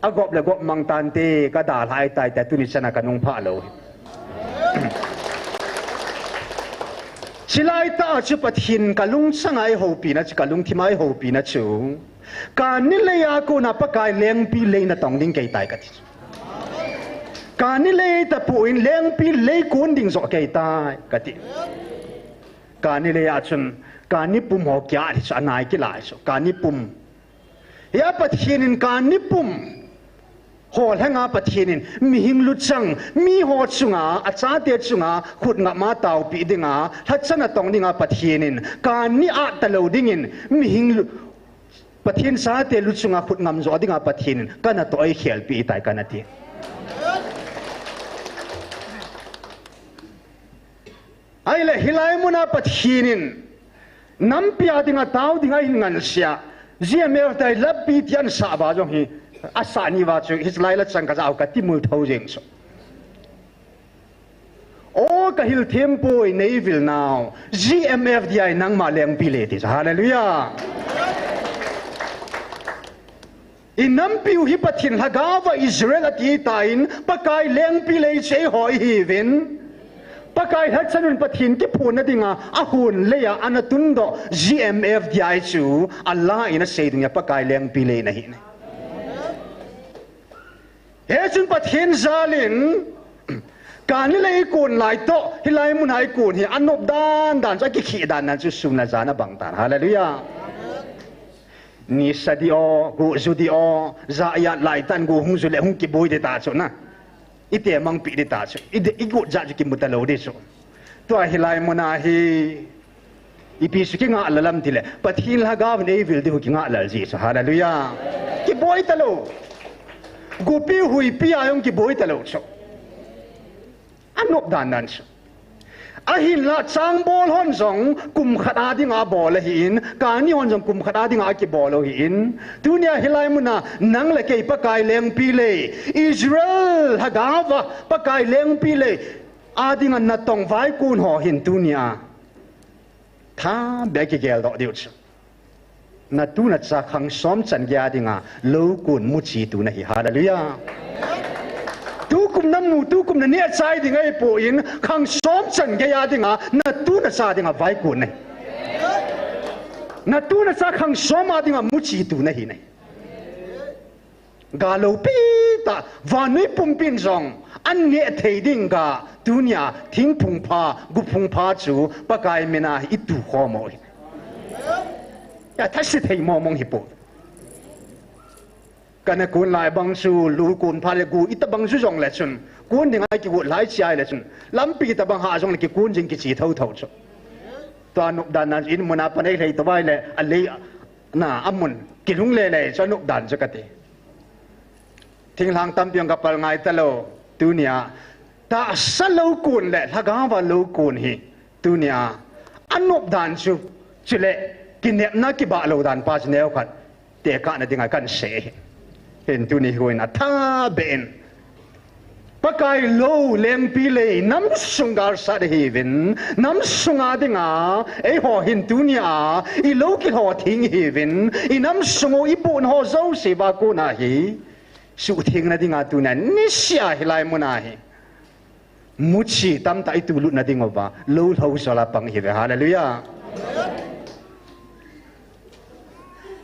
agop le gop mang tante, ka dalhai tai tai tuni chan a ka nung pha lou. Chilai tah chu Pathen ka lungchang a eihopina chu, ka lungthim a eihopina chu. Kani lei a kona Pakai lengpi lei natong ding kei tai kati. Kani lei tapon lengpi lei kon ding jo kei tai kati. Kani lei a chun, kani pum ho kia hi chu anai kila hi chu, kani pum. Hia Pathen in kani pum. Ho lhanga Pathen in mihing luchang, miho chunga, achate chunga, khut ngam a taopi dinga, lhachan atong dinga Pathen in, kani a talou dingin, mihing lu, Pathen chate luchunga khut ngam jo dinga Pathen in, kana toh eikhelpi tai kana ti. Ahile, hilai muna Pathen in, nampi a dinga tao dinga hin ngansia, G M F D I lampi tian sah uva jong hi, asah ni uva chu, hilai la chang kajao kati mul tho jeng chu. O kahil thempoi neivil nau, G M F D I nangma lengpi le ti chu. Hallelujah. I nampiu hi Pathen lhagao va Israel ati tan, Pakai lengpi lei chu eiho ihiuvin. Pakai lhachanun Pathen kiphonna dinga, ahon leiya, ana tundoh, G M F D I chu, Allah in asei dunga, Pakai lengpi lei nahi ne. Hichun Pathen jalin, kani le ikon lai toh, hilai muna ikon hi, anop dan dan chu, akikhih dan dan chu, sun le jan abang tan. Hallelujah. Nisa di o, gu ju di o, ja ya lai tan gu hung ju le hung kiboi di ta chu na. Ite mangpi di ta chu. Ite igu ja ju kimu talou di chu. Tua hilai muna hi. Ipi chu kinga lalam tile. Pathen lhagao in eivil di hu kinga lal ji chu. Hallelujah. Kiboi talou. Gupi huipi a jong kiboi talou chu. Anop dan dan chu. Ahinla changbol hon jong kum khat a dinga bol ahin, kani hon jong kum khat a dinga akibol ahin. Tunia hilai muna nang le kei Pakai lengpi lei, Israel lhagao va Pakai lengpi lei, a dinga natong vaikun ho hin tunia. Tha be kigel doh diu chu. Natu nacha khang som chan gei a dinga, lou kun muchi tu nahi. Hallelujah. Tukum namu, tukum naneh chai ding ahipon, khang som chan gei a dinga, natu nacha dinga vaikun nahi. Natu nacha khang som a dinga muchi tu nahi ne. Ga loupi tah, vannoi pumpin jong, an neh thei ding ga, tunia, thingphung pha, guphung pha chu, Pakai mina hi itu khom u hi. Ya, thase thei mong mong hi po. Kana kun lai bang chu, lu kun pha le gu, ita bang chu jong le chun, kun ding ai kigu lai chi ai le chun, lampi tabang ha jong le kikun jing kichi tho tho chu. Tua nop dan nan in muna panei lei to vai le, a lei, na, amun, kilung le le, chu nop dan chu kati. Thinglhang tampi ang kapal ngai talou, tunia. Tahsa lou kun le, lhagao va lou kun hi, tunia. Anop dan chu, chule, kinepna kibah lou dan pa chu neo khat. Tekahna dinga kan sei. Hin tuni huin atha ben. Pakai lou lengpi lei, nam sung galsat hiuvin, nam sunga dinga, eiho hin tunia, i lou kilou thing hiuvin, i nam sung u i pun ho jouse va kona hi. Suhthengna dinga tuna, nisea hilai muna hi. Muchi tamtah i tulutna ding uva, lou lhou jola pang hiuve, hallelujah.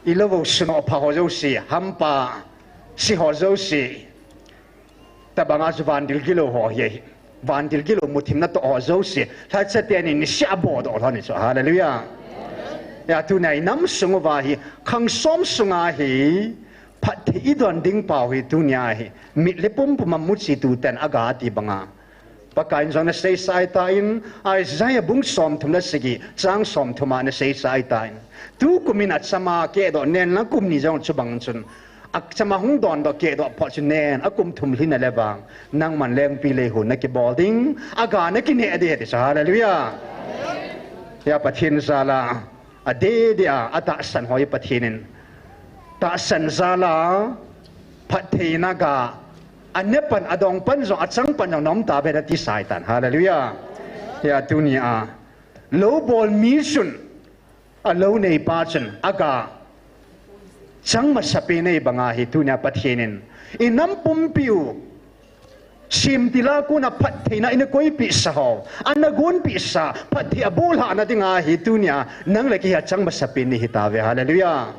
I lou vo sunoh pha ho jouse, hampa, si ho jouse. Tabanga chu vandil gilou ho hi, vandil gilou muthimna toh ho jouse. Lhacha teni nisea bodoh lhon hi chu, hallelujah. Ya tuna i nam sung uva hi, khang som sunga hi, phatthei i don ding pau hi tunia hi, mitlhi pumpum a muchi tu ten aga ti banga. Pakai in jong na seisa ahitan, Isaiah bung som thum le sagi, chang som thum a na seisa ahitan. Tukum in achama kehdoh nen lang kum ni jong chu bang chun. Achama hung dondoh kehdoh pho chu nen, akum thum lhin a le vang. Nangman lengpi lei hun na kibol ding, aga na kineh ding ti chu, hallelujah. Ya Pathen jala. Adeh deh a, atahsan ho hi Pathen in. Tahsan jala, phattheina ga, anepan, adongpan jong, achangpan jong, nom tave na ti saitan. Hallelujah. Hia tunia, lou bol mi chun, alou neipa chun, aga, chang masapen nei banga hi tunia Pathen in. I nam pumpiu, Simtila kona phattheina ina koipeh sa ho, ana gonpeh sa, phatthei abohlhahna dinga hi tunia, nang le kei hi achang masapen ni hitave, hallelujah.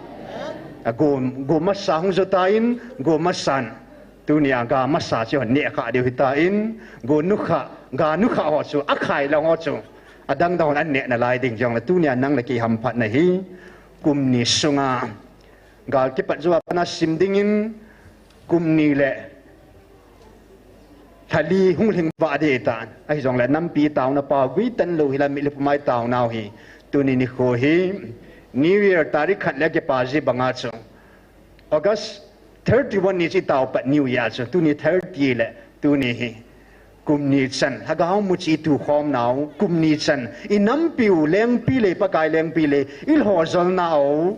Ago, go masa hung jotan, go masan, tunia ga masa chu neh kha diu hitan, go nukha, ga nukha ho chu akhai lang ho chu, adang dang hon aneh nalai ding jongle tunia nang le kei hamphatna hi, kum ni sunga, gal kipat jou a pat a sim dingin, kum ni le, Lhali hung lhing vah ding ahitan. Ahijongle nampi taona pao guitan lou hilai mitlhi pumai taonau hi. Tuni nikho hi New Year tarik khat le kipa ji banga chu August thirty-one ni chu i tao pat New Year chu. Tuni thirty le tuni hi kum ni chan, lhagao muchi tukhom nau, kum ni chan, i nampiu lengpi lei, Pakai lengpi lei, i lhojol nau,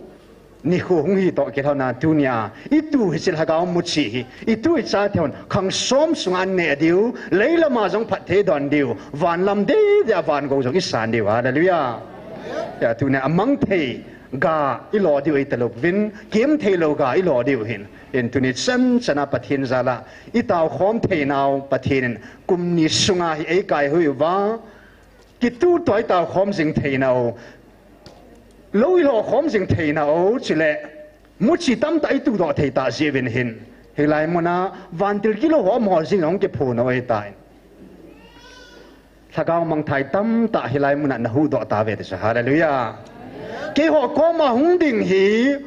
nikho hung hi toh kilhona tunia, i tu hiche lhagao muchi hi, i tu i chate hon, khang som sunga an neh diu, leilama jong phatthei don diu, vanlam deidei a van gou jong i san diu, hallelujah. Ya, tunia amang thei ga i lo diu ahi talouvin, kem thei lou ga i lo diu hin. In tuni chan chana Pathen jala, i taokhom theinau Pathen in, kum ni sunga hi ei kaihoi uva, kitu toh i taokhom jing theinau, lou i lokhom jing theinau, chule, muchi tamtah i tudoh thei tah jeh uvin hin. Hilai muna, vantil kilou ho um ho jing hung kiphun u ahitan. Lhagao mangthai tamtah hilai muna na huhdoh tauve ti chu. Hallelujah. Keiho koma hung ding hi,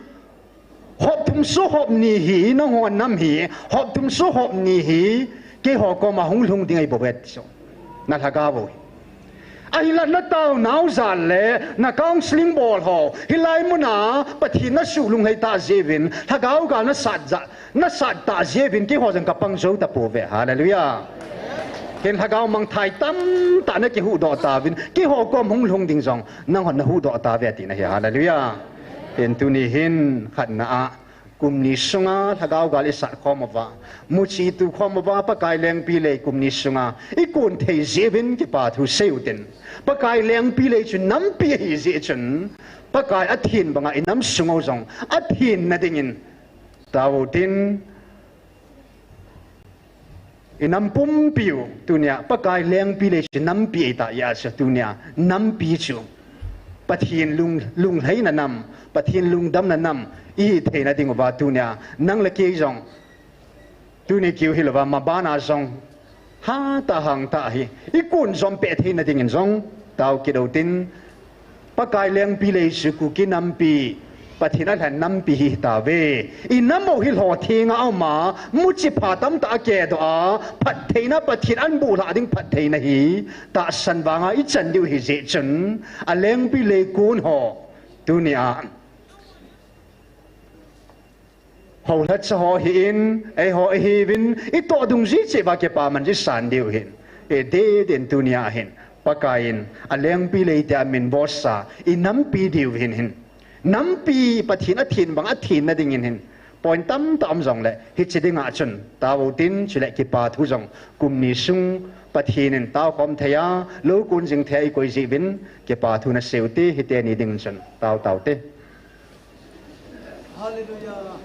hop thum soh hop ni hi, nangho nam hi, hop thum soh hop ni hi, keiho koma hung lhung ding ahi bouve ti chu. Na lhagao u hi. Ahinla na taonau jal le, na counseling bol ho, hilai muna, Pathen na suh lunglhai tah jeh uvin, lhagao gal na sat ja, na sat tah jeh uvin keiho jong ka pang jou tapouve. Hallelujah. Hin lhagao mangthai tamtah na kihuhdoh tauvin, keiho kom hung lhung ding jong, nangho na huhdoh tauve tina hi. Hallelujah. Hin tuni hin khatna a, kum ni sunga lhagao gal i sat khom uva, muchi tukhom uva, Pakai lengpi lei kum ni sunga i kun thei jeh uvin kipa thu sei utin. Pakai lengpi lei chu nampi ahi jeh chun, Pakai athin banga i nam sung u jong athin na dingin, tao utin, i nam pumpiu, tunia, Pakai lengpi lei chu nampi ahi tah jeh a chu, tunia, nampi chu, Pathen lung, lunglhaina nam, Pathen lungdamna nam, i hi theina ding uva, tunia, nang le kei jong, tuni keu hilouva, mabana jong, hatah hangtah hi, i kun jom peh theina dingin jong, tao kit utin, Pakai lengpi lei chu Kuki nampi, Pathen alhen nampi hi tauve. I nam u hi lhotheng a um a, muchi pha tamtah a kedoh a, phattheina Pathen an bulhah ding phattheina hi, tahsan vanga i chan diu ahi jeh chun, a lengpi lei kun ho, tunia, Houlhacha ho hi in, eiho ihiuvin, i toh dungjuiya cheh uva kipaman i san diu hin. I dehdeh in tunia hin, Pakai in, a lengpi lei tia min bolsa, i nampi diu hin hin. Nampi Pathen athin bang athin na dingin hin. Point tamtah um jongle, hiche dinga chun, tao utin, chule kipa thu jong, kum ni sung, Pathen in, tao khom thei a, lou kun jing thei a i koi jeh uvin, kipa thu na sei ute, hiteni ding chun, tao tao te. Hallelujah.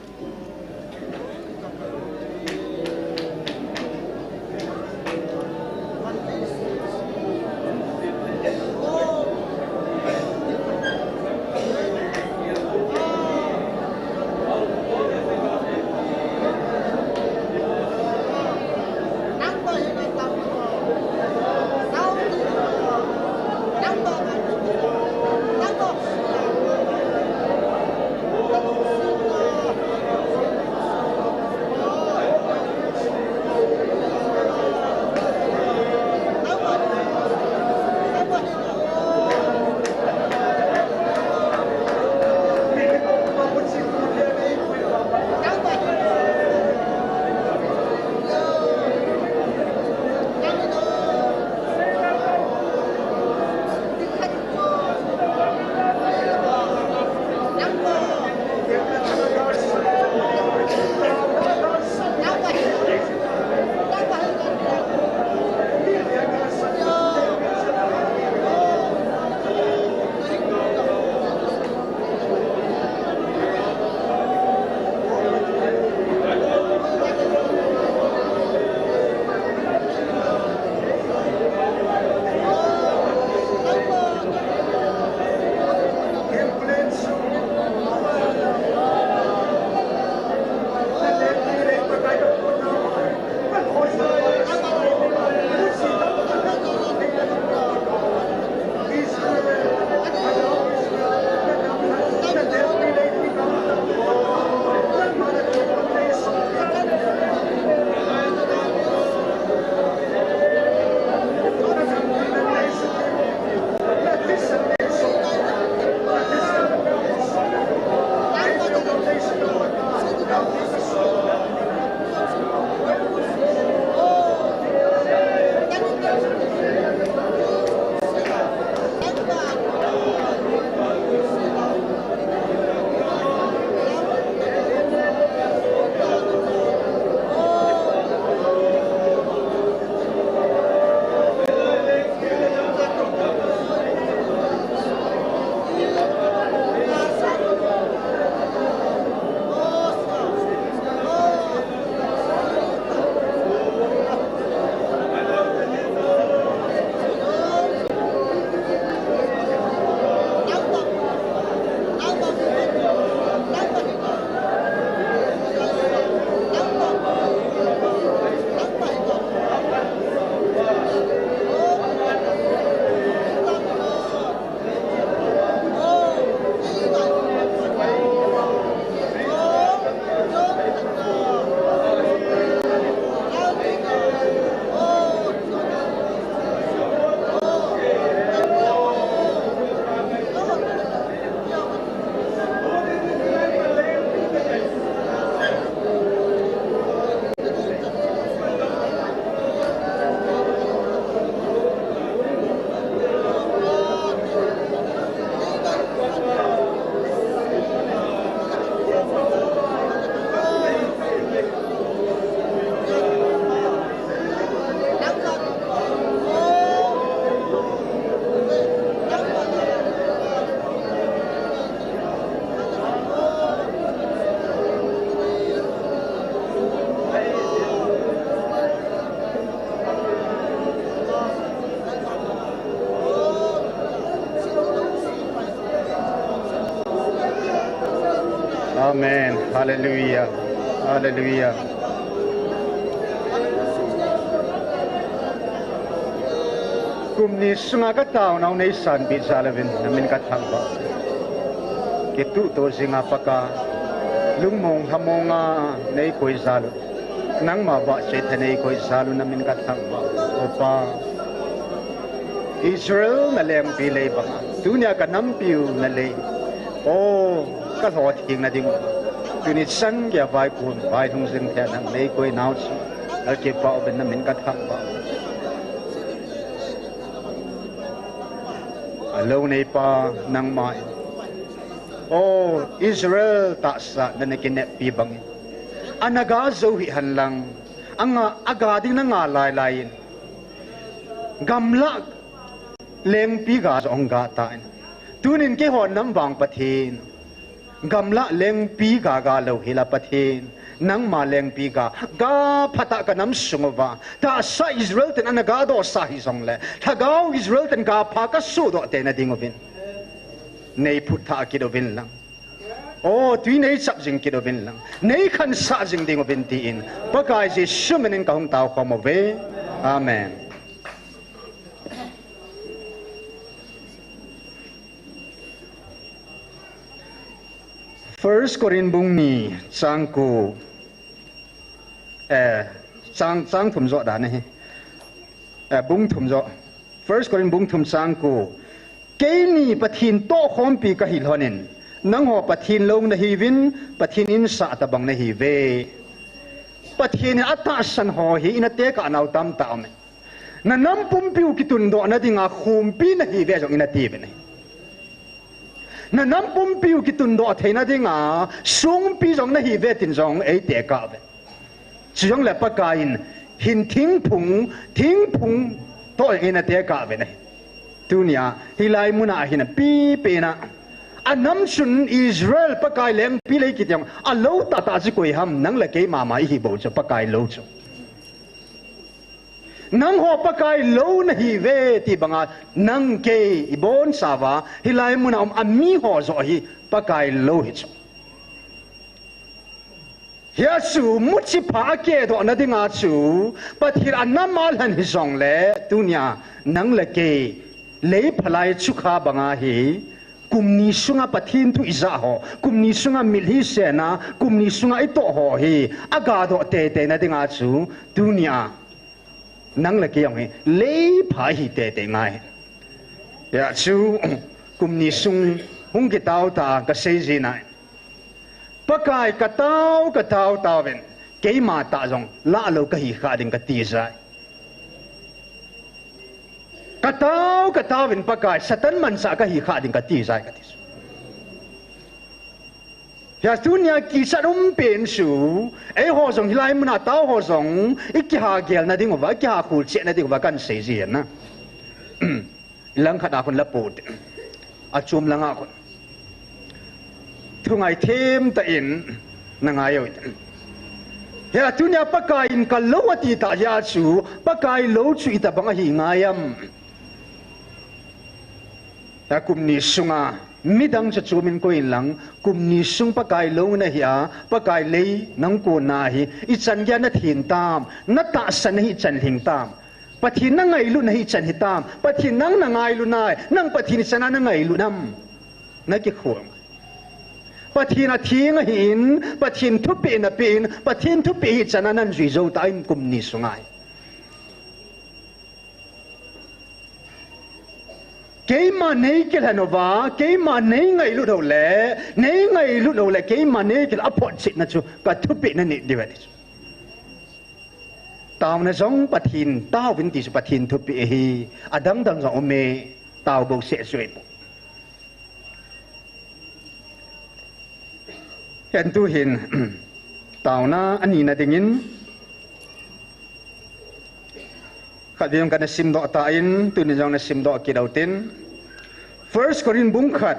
Amen. Hallelujah. Hallelujah. Kum ni sunga ka taonau nei sanpeh jal uvin, na min ka thangvah. Kituh to jinga Pakai, lungmong lhamonga nei koi jal u. Nangma vahchoi tha nei koi jal u, na min ka thangvah. O Pa, Israel na lengpi lei banga, tunia ka nampiu na lei. O, ka lho theng na ding u. Tuni chan geiya vaikun, vailhung jing thei a nang nei koi nau chu, ka kipah uvin, na min ka thangvah. A lou neipa nangma in, o, Israel tahsa na na kineppi bangin, ana ga jou hih hen lang, anga, aga ding na nga lai lai in, gamlah lengpi ga jong ga tan. Tunin keiho nam vang Pathen, gamlah lengpi ga ga lou hila Pathen, nangma lengpi ga, ga phatah ka nam sung uva tahsa Israel ten ana ga dohsa hijongle, lhagao Israel ten ga pha ka sodoh tei na ding uvin, nei phutthah kit uvin lang. O, tui nei chap jing kit uvin lang, nei khansah jing ding uvin tin, Pakai Jesu minin ka hung tao khom uve. Amen. First Corinth bung ni chang ko, eh, chang, chang thum joh dan ahi. Eh, bung thum joh. First Corinth bung thum chang ko. Keini Pathen tohkhompi ka hi lhonin, nangho Pathen lou na hiuvin, Pathen insah tabang na hiuve. Pathen in atahsan ho hi ina tekah nau tamtah aume. Na nam pumpiu kitundoh na dinga khumpi na hiuve jong ina tiuvin ahi. Na nam pumpiu kitundoh theina dinga songpi jong na hiuve tin jong ei tekah uve. Chujongle Pakai in hin thingphung, thingphung toh jong ina tekah uve ahi. Tunia hilai muna hin apipen a, a nam chun Israel Pakai lengpi lei kiti jong a lou tahtah chu koi ham, nang le kei mama ihi bou chu, Pakai lou chu. Nangho Pakai lou na hiuve ti banga nang kei i bonchauva hilai muna um a miho joh hi Pakai lou hi chu. Hia chu muchi pha a kedoh na dinga chu Pathen a nam a lhan hijongle, tunia nang le kei lei phalai chukha banga hi, kum ni sunga Pathen thu i jah ho, kum ni sunga mitlhi sena, kum ni sunga i toh ho hi a gadoh teitei na dinga chu, tunia nang le kei jong hi lei pha hi teitei ngai. Hia chu kum ni sung hung kitao ta ka sei jin ahi. Pakai ka tao, ka tao tauvin, keima tah jong lah lou ka hi kha ding ka ti jai. Ka tao, ka taovin Pakai, Satan manchah ka hi kha ding ka ti jai ka ti. Hia tunia kichat um pen chu, eiho jong hilai muna tao ho jong, i kiha gel na ding uva, i kiha khul cheh na ding uva kan sei ji na. Langkhat a khun la put. A chom langa khun. Thungai them tah in na ngai u. Hia tunia Pakai in ka lou ati tah hia chu, Pakai lou chu itobang ahi ngai am. Hia kum ni sunga, midang chu chom in koi in lang, kum ni sung Pakai lou na hi a, Pakai lei nang kon na hi, i chan geiya na them tam, na tahsan na hi i chan lhing tam. Pathen na ngailut na hi i chan hi tam. Pathen nang na ngailut nai, nang Pathen i chan a na ngailut nam. Na kikhol. Pathen atheng ahin, Pathen thupeh na peh in, Pathen thupeh hi i chan a nan jui jou ta in kum ni sunga hi. Keima nei kilhen uva, keima nei ngailut u le, nei ngailut u le, keima nei kilhen a photchetna chu ka thupeh na neh diu ahi. Taona jong Pathen taovin ti chu Pathen thupeh ahi, adang dang jong um e, tao bou seh chu ahi. Hia tuhin, taona anina dingin, khatvei kana simdoh tan, tuni jong na simdoh kit utin. First Corinth bung khat.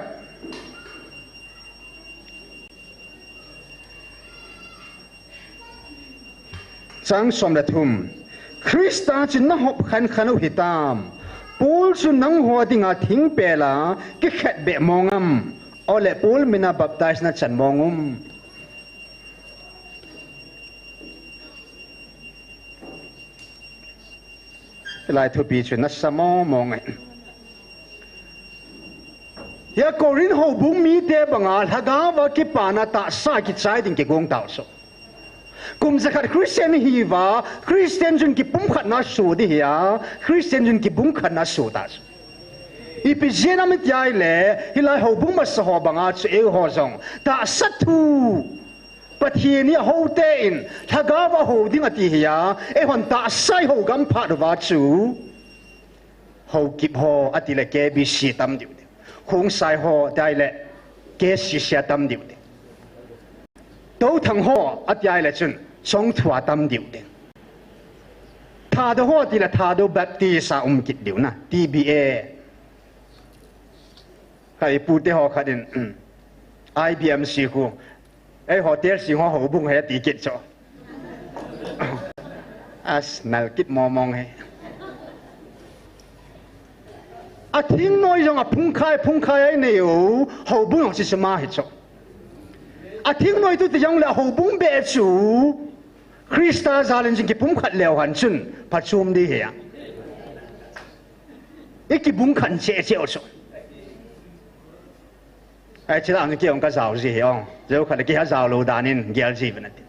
Chang som le thum. Christa chu na hop khan khan u hitam. Paul chu nangho dinga thingpel a kikhet beh mong am. Ole Paul mina baptize na chan mong um. Hilai thupi chu nasa mong mong e. Hia Corinth houbung mite banga lhagao va kipana tahsa kichai ding kigong tau chu. Kum jakhat Christian hiva, Christian chun kipumkhatna su di hia, Christian chun kibungkhatna su ta chu. Ipi jeh ham iti ahile, hilai houbung masa ho banga chu eiho jong tahsa thu Pathen hi ahoute in lhagao va hou ding ati hia, eihon tahsa i hou gam phat uva chu. Haokip ho ati le K B C tam diu ding. Khongsai ho ati le K C C a tam diu ding. Touthang ho ati le chun Chongthu a tam diu ding. Thadou ho ati le Thadou Baptist a um kit diu na, T B A. Ka ipute ho khat in, I B M C khu, ei hotel sing ho houbung he ti kit chu. As nal kit mong mong he. A thingnoi jong a phungkhai, phungkhai a inei u, houbung jong chu chuma hi chu. A thingnoi tu ti jong le a houbung beh chu, Christa jal in jing kipumkhat leu hen chun, phachom di hi a. I kibungkhat cheh cheh u chu. Ai, chila ang kei jong ka jao ji hi ong. Jao khat le kei ha jao lou dan in gel ji ve nati.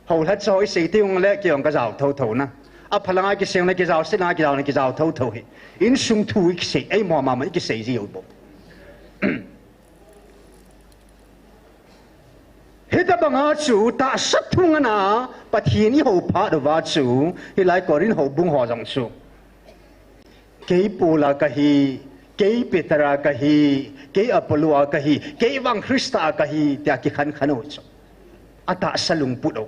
Hou lha cho i sei ti ong le kei jong ka jao tho tho na. A phalanga kisei le kei jao, sei langa kei jao le kei jao tho tho hi. Insung thu i kisei, ei mo mama i kisei ji u bo. Hitabanga chu tahsa thu ngana Pathen i hou phat uva chu hilai Corinth houbung ho jong chu. Kei Paula kahi, kei Petera kahi, kei Apolloa kahi, kei vang Christa kahi, tia kikhan khan u chu. A tahsa lungput u.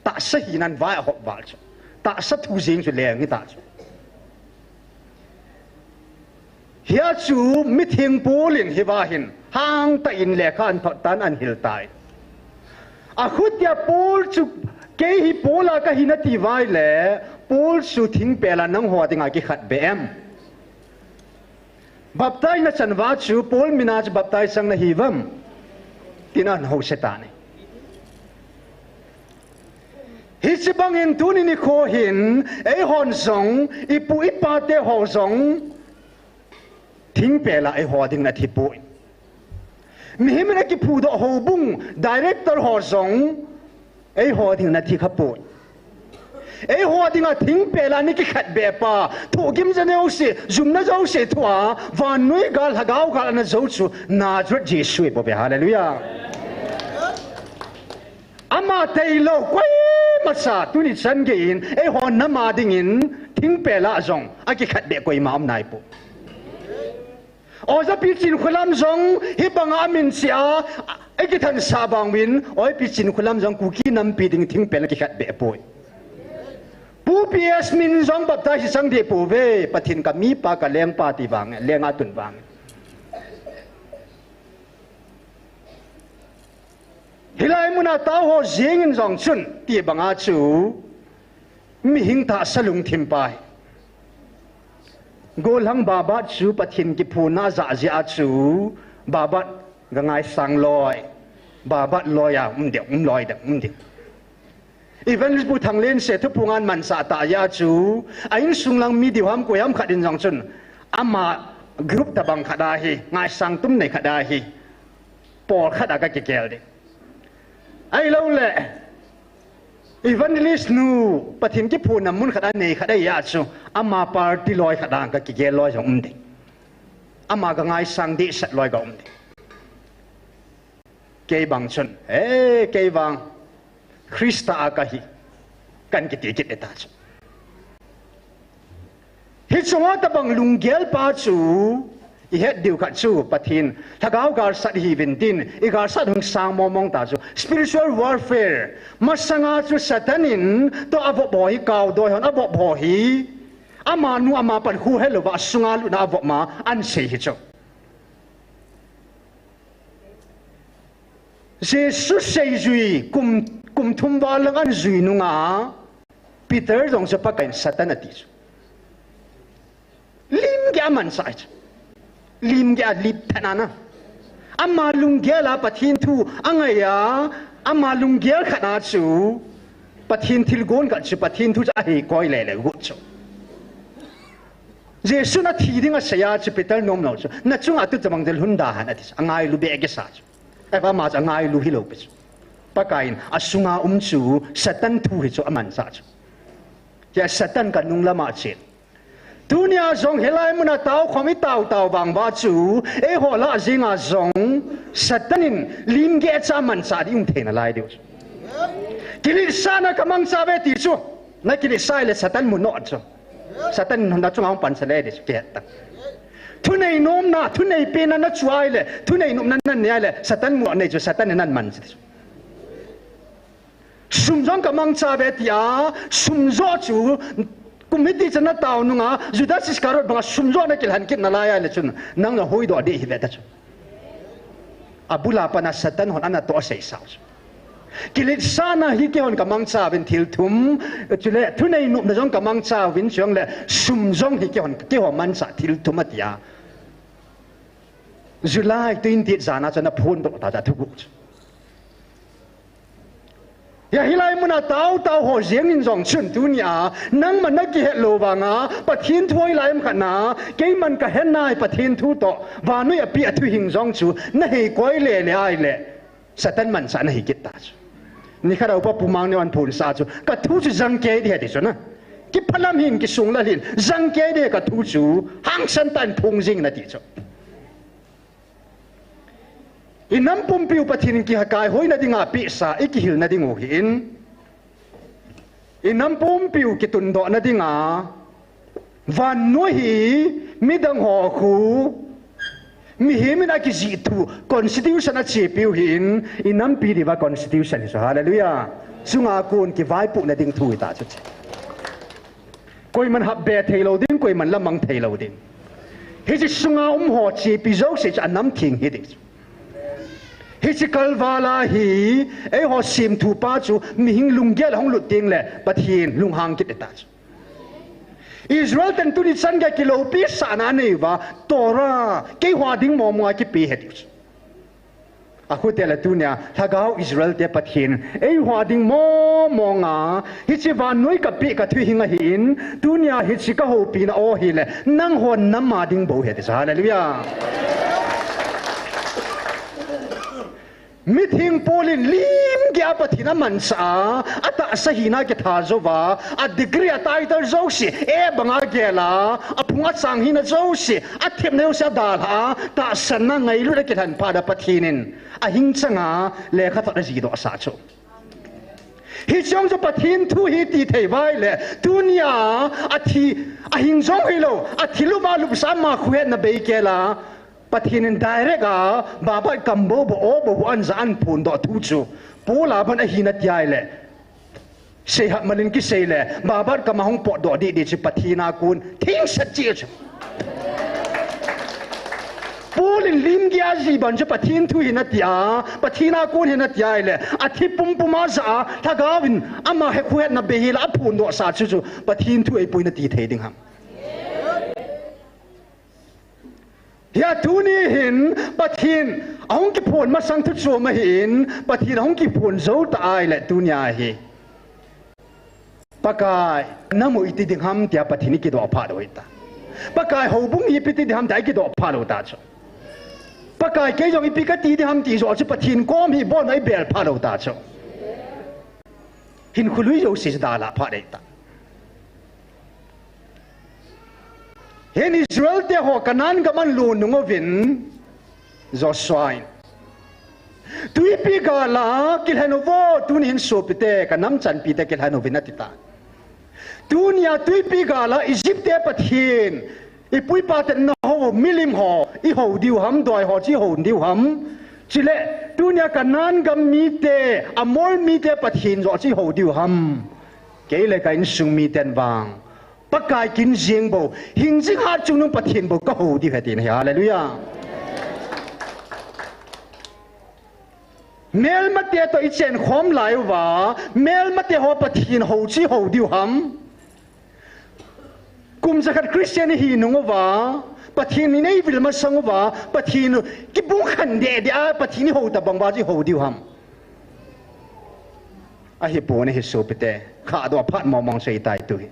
Tahsa hinan vai a hop val chu. Tahsa thu jing chu leng hi ta chu. Hia chu mitheng Paul in hiva hin hangtah in lekha an thot tan an hil tai. A khutia Paul chu kei hi Paula kahi nati vai le, Paul chu thingpel a nangho dinga kikhat be em? Baptize na chan uva chu Paul mina chu baptize chang nahi uvam? Tin an hou se ta ni. Hiche bangin tuni nikho hin, eihon jong, ipu ipa te ho jong, thingpel a eiho ding na thi poi. Mihem in a kiphudoh houbung, director ho jong, eiho ding na thi kha poi. Eiho dinga thingpel a ni kikhat be pa, thohgim ja neo se, jumna jo se thua, vannoi gal, lhagao gal ana jo chu, Nazareth Jesu e bou ve, hallelujah. Ama tailou koima cha, tuni chan geiyin, eiho nama dingin, thingpel a jong, akikhat be koima um nai poi. Oja Pi Chinkholam jong, hibanga amin chia, akithansah bang uvin, Oi Pi Chinkholam jong, Kuki nampi ding thingpel a kikhat be poi. Pu P S Min jong baptize chang deh poi ve, Pathen ka mipa ka lengpa ti vang, lenga tun vang. Hilai muna tao ho jingin jong chun, ti banga chu, mihing tahsa lungthim pa hi. Gollhang Babat chu Pathen kiphuna ja jeh a chu, Babat ga ngaisang loi, Babat loi a um ding, um loi ding, um ding. Evangelist Pu Thanglen se thuphung an mansa ta ya chu, a insung lang mi diu ham koi ham khat in jong chun, ama group tabang khat ahi, ngaisang tum nei khat ahi, pawl khat a ka kigel ding. Ahilou le, evangelist nu, Pathen kiphuna mun khat a nei khat ahi a chu, ama party loi khat a ka kigel loi jong um ding. Ama ga ngaisang dehset loi ga um ding. Kei bang chun, eh, kei vang, Christa a kahi, kan kiti kit e ta chu. Hichunga tabang lunggel pa chu, i het diu khat chu, Pathen, lhagao galsat hi uvin tin, i galsat hung sang mong mong ta chu, spiritual warfare, masanga chu Satan in, tua vop ho hi, kaudoi hon, avop ho hi, amanu, ama pan khu helouva, asunga lutna avop ma, an sei hi chu. Jesu seijui kum, kum thum val lang an jui nunga, Peter jong chu Pakai in Satan ati chu. Lim gei a mansa chu. Lim gei a lip than ana. Ama lunggel a Pathen thu angai a, ama lunggel khat a chu Pathen thilgon khat chu Pathen thu chu ahei koi le le got chu. Jesun athi ding asei a chu Peter nom lou chu, nachunga tu chabang jel hun da hen ati chu, angailu be kisa chu. Eva ma chu angailu hilou pi chu. Pakaiyin asunga um chu Satan thu hi chu amansa chu. Tia Satan kanung lama chen. Tunia jong hilai muna tao khom i tao tao vang ba chu, eiho lah jinga jong Satan in limgeh cha mansa ding um theina lai diu chu. Kiletsahna kamangcha ve ti chu. Na kiletsah le Satan mu noh chu. Satan in nachunga hung pansa le di chu kihet ta. Thunei nomna, thunei pena na chu ai le, thunei nopna na nei ai le, Satan mu nei chu, Satan in na mansa di chu. Sum jong kamangcha ve tia, sum jo chu, kum hiti chan na tao nunga, Judas Iscariot banga sum jo na kilhen kit na lai ai le chun, nang na hoidoh di hi ve ta chu. Abula pana Satan hon ana toh asei sao chu. Kiletsahna hi keihon kamangcha uvin thil thum, chule thunei nopna jong kamangcha uvin chuang le sum jong hi keihon, keiho mansa thil thum atia. July twenty jana chun aphondoh ta chu thuguh chu. Hia hilai muna tao tao ho jeng in jong chun tunia, nangma na kihet lou vanga, Pathen thu hilai um khat na, keiman kahet nai Pathen thu toh, vannoi a pi a thuhing jong chu, na hei koi le le ai le, Satan mansa na hi kit ta chu. Nikhat a upa Pu Mangneo in phonsah chu, ka thu chu jang kei di he ti chu na. Kiphalam hin, kisung lal hin, jang kei di he ka thu chu, hangsan tah in phong jing in ati chu. I nam pumpiu Pathen in kihakai hoina dinga pehsa, i kihilna diu hi in. I nam pumpiu kitundohna dinga, vannoi hi midang ho khu, mihem in akijih thu, constitution achepiu hi in, i nampi diuva constitution hi chu, hallelujah. Chunga kon kivaipohna ding thu hi ta chu. Koiman hapbe thei lou ding, koiman lamang thei lou ding. Hiche sunga um ho chepi jouse chu anam theng hi ding. Hiche kalval a hi, eiho semthupa chu mihing lunggel a hung lut ding le Pathen lunghang kit ta chu. Israel ten tuni chan gei kiloupi sahna anei uva, Torah, keiho a ding mong mong a kipe he ding chu. Ahile tunia, lhagao Israel te Pathen, eiho a ding mong mong a, hiche vannoi kapeh ka thuhing ahi in, tunia hiche ka houpina aw hile, nangho nam a ding bou ahi ti chu, hallelujah. Mitheng Paul in limgeh a Pathen amansah a, atahsa hina kitha jouva, a degree a title jouse, A banga gel a, aphung achang hina jouse, athepna jouse adalha a, tahsanna ngailutna kilhen phat a Pathen in, ahing changa lekhathot ajihdoh sah chu. Hiche jong chu Pathen thu hi ti thei uva ahile, tunia athi, ahing jong hilou, athi louva lupsa ama khohetna bei kel a, Pathen in direct a, Babat kam bou bou, o bou bou an ja an phondoh thu chu, Paul a ban ahina ti ahile, seihahmal in kisei le, Babat kam a hung potdoh didi chu Pathen a kon, thengset cheh chu. Paul in limgeh a ajih ban chu Pathen thu hi nati a, Pathen a kon hi nati ahile, athi pumpum a ja a, lhagao in ama he khohetna bei hel a aphondoh sah chu chu, Pathen thu ahipoi nati thei ding ham. Hia tuni hin Pathen ahung kiphon masang thu chom ahi in, Pathen ahung kiphon jou ta ahile tunia hi. Pakai, nam u iti ding ham tia Pathen i kidoh phat u hita. Pakai, houbung hi ipi ti ding ham tia i kidoh phat u ta chu. Pakai, kei jong ipi kati ding ham ti joh chu Pathen kom hi ibon a i bel phat u ta chu. Hinkho lui jouse chu dalha phat u hita. Hin Israel te ho Canaan gam alut nung uvin Joshua in, twipi gal a kilhen uvo, tuni hin sopite, ka nam chanpite kilhen uvin ati ta. Tunia twipi gal a Egypt te Pathen, ipu ipa ten ana hou u milim ho i hou diu ham, doi ho chu i hou diu ham. Chule, tunia Canaan gam mite, Amor mite Pathen joh chu i hou diu ham. Kei le ka insung miten vang Pakai kin jeng bou, hingjing hat chungnung Pathen bou ka hou diu ahi tina ahi. Hallelujah. Melmate toh i chen khom lai uva, melmate ho Pathen hou chu i hou diu ham. Kum jakhat Christian i hi nung uva, Pathen in ei vil masang uva, Pathen kibung khan deh deh a, Pathen i hou tabang uva chu i hou diu ham. Ahipoi, ahi sopite, khahdoh phat mong mong chu ahi tai tu hi.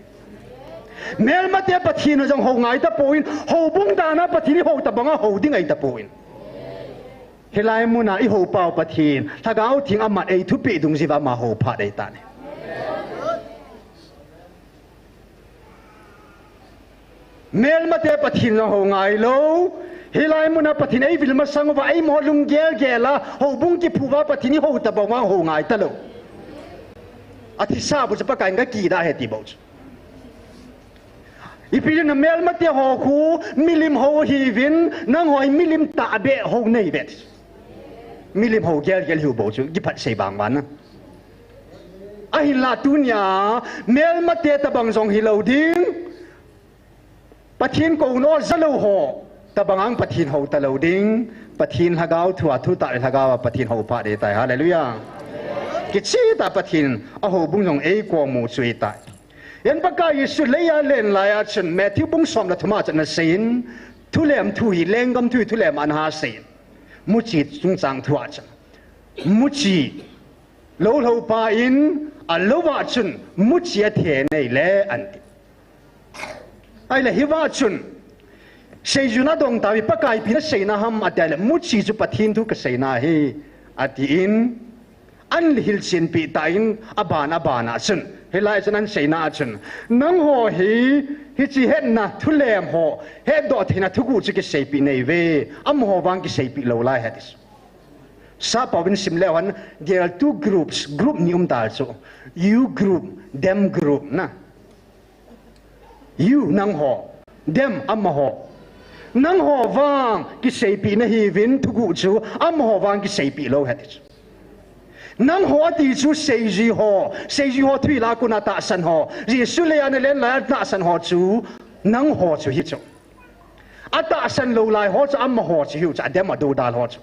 Melmate Pathen jong hou ngai tapon, houbung dan a Pathen ihou tabang a hou ding ahi tapon. Hilai mun a ihou pau Pathen, Lhagao Theng amat ei thupeh dungjuiya ama hou phat ahi tan ahi. Melmate Pathen jong hou ngai lou. Hilai mun a Pathen eivil masang uva, eimo lunggel gel a, houbung kiphuh uva Pathen ihou tabang uva hou ngai talou. Athisa bou chu Pakai in kakidah ahi ti bou chu. Ipi dinga melmate ho khu milim hou ahiuvin, nangho hi milim tahbeh hou nahiuve. Milim hou gel gel hiu bou chu, kiphat sei bang vang a. Ahinla tunia, melmate tabang jong hilou ding. Pathen kouna jalou ho tabang a Pathen hou talou ding. Pathen Lhagao thua thutah le Lhagao a Pathen hou phat ahi tai. Hallelujah. Kicheh tah Pathen a houbung jong eikom u chu ahi tai. Jan Pakai Jesu leiya alen laiya chun Matthew bung som le thum a chun ana seiyin, thulem thu hi, lenggam thu hi thulem a ana seiyin. Muchi chungchang thua chun. Muchi lou lou pa in, alou a chun, muchi athe nei le, ati. Ahile hiva chun, seijui nadong tauve, Pakai ipi naseina ham, ati ahile, muchi chu Pathen thu kaseina ahi, atin, ahin hilchenpi tah in, aban, aban a chun, hilai chun ahin seina a chun, nangho hi, hiche hetna thulem ho, hetdoh theina thuguh chu kiseipeh nahiuve, amaho vang kiseipeh lou lai ahi ati. Sappao in sim leu hen, there are two groups, group ni um tai chu. You group, them group na. You, nangho. Them, amaho. Nangho vang kiseipeh nahiuvin thuguh chu, amaho vang kiseipeh lou ahi ati chu. Nangho ati chu seijui ho, seijui ho thu hi la kona tahsan ho. Jesu leiya ana alen laiya tahsan ho chu, nangho chu hichu. Atahsan lou lai ho chu amaho chu hiu chu, them, adoudal ho chu.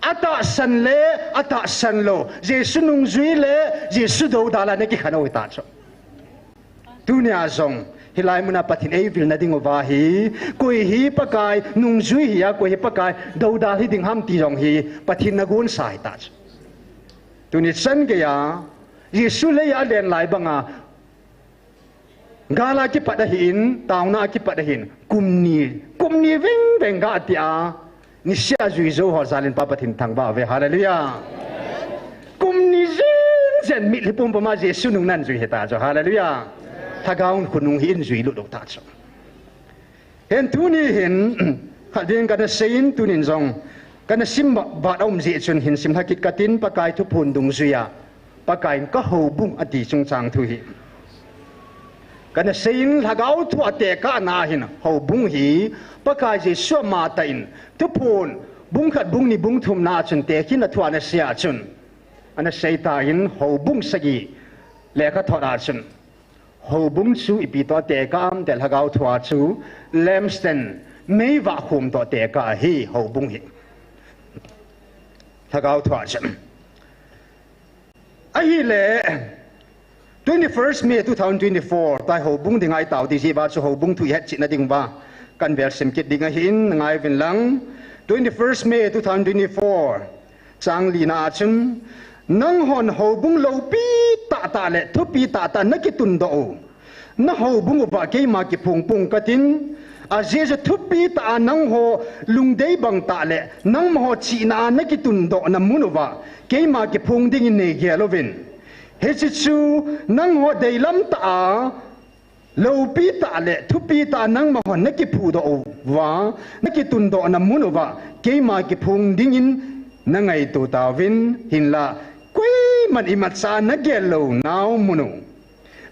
Atahsan le atahsan lou, Jesu nungjui le Jesu doudal a nakikhen u ahi ta chu. Tunia jong, hilai mun a Pathen eivil nading uva hi, koi hi Pakai nungjui hia, koi hi Pakai doudal hiding ham ti jong hi, Pathen nagonsa ahi ta chu. Tuni chan geiya, Jesu leiya alen lai banga, gal a kipat ahin, taona a kipat ahin, kum ni, kum ni veng veng gah tia, nisea jui jou ho jal in Pa Pathen thangvah uve, hallelujah. Kum ni jen jen mitlhi pumpum a Jesu nung nan jui ahi ta chu, hallelujah. Lhagao khonung hi in jui lut lou ta chu. Hin tuni hin, khat ding kana seiyin tunin jong, kana sim ba-, bat a um jeh chun hin simlha kit katin Pakai thuphon dungjuiya, Pakai in ka houbung ati chungchang thu hi. Kana seiyin Lhagao thu a tekahna hin houbung hi, Pakai Jesu amatah in, thuphon, bung khat, bung ni, bung thumna a chun tekhinna thu ana sei a chun. Ana sei tan houbung sagi lekhathot a chun. Houbung chu ipi toh tekah ham ti le Lhagao thua chu lampstand, meivah khom toh tekah ahi houbung hi. Lhagao thua chu. Ahile, twenty-first May two thousand twenty-four, tua hi houbung dinga itao ding jeh uva chu houbung thu ihet chetna ding uva. Kahin vel sim kit ding ahin, ngai uvin lang. Twenty-first May two thousand twenty-four. Chang lina a chun, nanghon houbung loupi tahtah le thupi tahtah nakitundoh u. Na houbung uva keima kiphong pong katin, ajeh chu thupi tah a nangho lungdei bang tah le nangho chihna a nakitundohna mun uva keima kiphong dingin neigel uvin. Hiche chu nangho deilam tah a loupi tah le thupi tah nangma hon nakiphudoh uva, nakitundohna mun uva, keima kiphong dingin nangaito tauvin, hinla koiman imacha nagel lou nau mun u.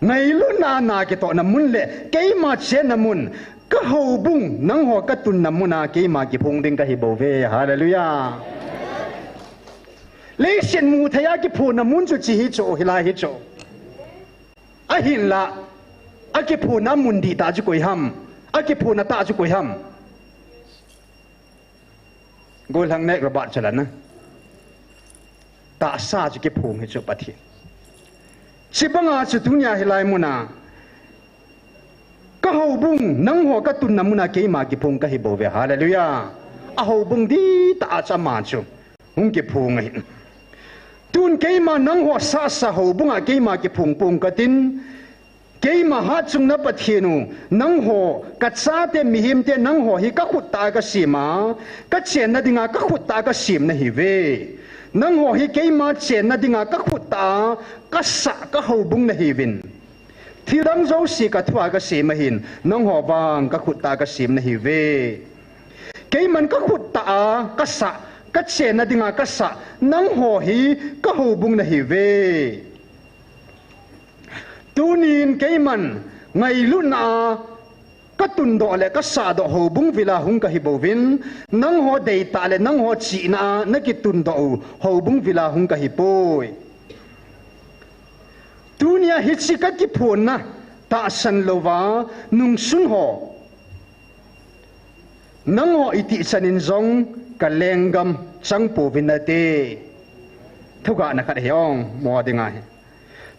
Ngailutna a nakitohna mun le keima chenna mun, ka houbung, nangho katunna mun a keima kiphong ding kahi bouve. Hallelujah. Leiset mu thei a kiphonna mun chu hiche hi chu, hilai hi chu. Ahinla, akiphonna mun dihtah chu koi ham? Akiphonna tah chu koi ham? Gollhang nek Robert chu la na. Tahsa chu kiphong hi chu Pathen. Chubanga chu tunia hilai muna, ka houbung, nangho katunna muna keima kiphong kahi bouve. Hallelujah. A houbung dihtah a chu ama chu hung kiphong ahi. Tun keima nangho sasa houbunga keima kiphong pong katin, Keima hatchungnung Pathen u, nangho, kachate mihemte nangho hi kakhut tah a kasem a, kachenna dinga kakhut tah a kasem nahiuve. Nangho hi keima chenna dinga kakhut tah a kasah kahoubung nahiuvin. Thildang jouse kathua kasem ahin, nangho vang kakhut tah a kasem nahiuve. Keiman kakhut tah a kasah, kachenna dinga kasah, nangho hi kahoubung nahiuve. Tunin keiman ngailutna a katundoh le kasahdoh houbung vila hung kahibouvin, nangho deitah le nangho chihna a nakitundoh u houbung vila hung kahipoi. Tunia hiche kakiphonna tahsan louva nungsun ho, nangho itih chanin jong kalenggam changpouvin nate. Thugahna khat ahi ong, mo dinga hi.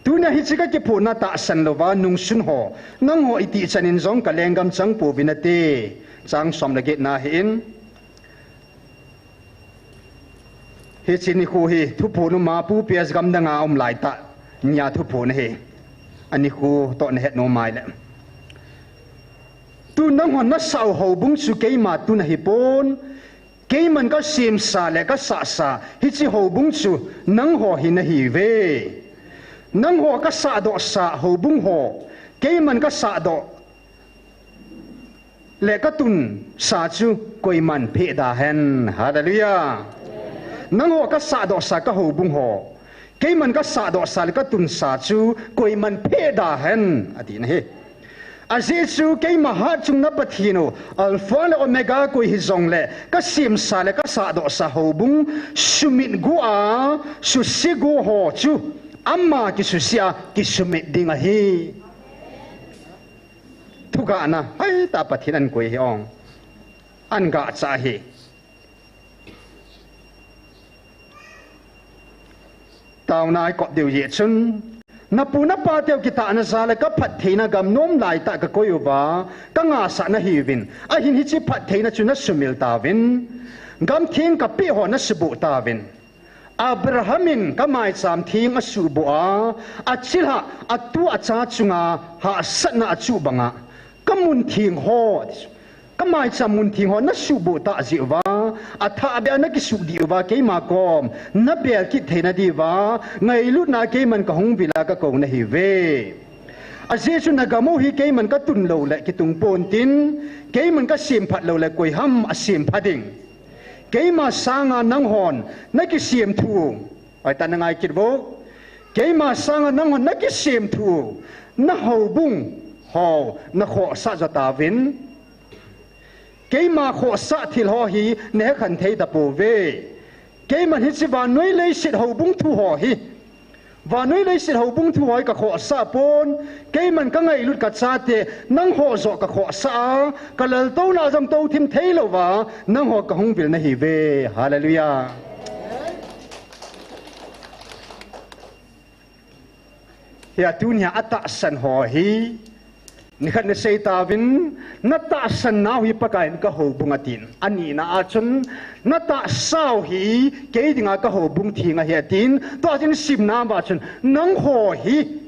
Tunia hiche kakiphonna tahsan louva nungsun ho, nangho itih chanin jong kalenggam changpouvin nate. Chang som le getna ahin. Hiche nikho hi thuphon uma Pu P S Gamdang a um laitah nia thuphon ahi. Anikho toh nahet nom uleh, tu nangho nasah u houbung chu keima tun ahipon, keiman kasemsa le kasahsa hiche houbung chu nangho hi nahiuve. Nangho kasahdohsa houbung ho, keiman kasahdoh le katunsa chu koiman pheh dahen. Hallelujah. Nangho kasahdohsa kahoubung ho, keiman kasahdohsa le katunsa chu koiman pheh dahen, atina ahi. Ajeh chu keima hatchungnung Pathen u, Alpha le Omega koi hijongle, kasemsa le kasahdohsa houbung sumit go a suse go ho chu ama kisuse a kisumit ding ahi. Thugahna hoitah Pathen in ahin koi ahi ong. Ahin gahcha ahi. Taona ikop diu jeh chun, napu napateu kitahna jal a kaphattheina gam nom laitah kakoi uva, kangasah nahiuvin. Ahin hiche phattheina chu nasumil tauvin. Gamtheng kapeh ho nasuboh tauvin. Abraham in kamaicham theng asuhboh a, achilhah atu acha chunga hahsatna achuh banga, kamun theng ho, kamaicham mun theng ho nasuhboh tah jeh uva, athahbeh a nakisuhdih uva keima kom nabel kit theina diuva, ngailutna a keiman kahung vil a kakou nahiuve. Ajeh chu nagam u hi keiman katun loule kitung pontin, keiman kasemphat loule koiham asempha ding? Keima sanga nanghon nakisemthu u, hoitah nangai kit uvo. Keima sanga nanghon nakisemthu u, nahoubung ho nakhohsah jo tauvin. Keima khohsah thil ho hi nahekhen thei tapouve. Keiman hiche vannoi leiset houbung thu ho hi, vannoi leiset houbung thu ho hi kakhohsah pon, keiman kangailut kachate nangho joh kakhohsah a, kalaltouna jong touthim theilouva nangho kahung vil nahiuve. Hallelujah. Hia tunia atahsan ho hi, nikhat nasei tauvin, natahsan nau hi Pakaiyin kahoubung atin. Anina a chun, natahsau hi kei dinga kahoubung theng ahi atin. Tua chun simna uva chun, nangho hi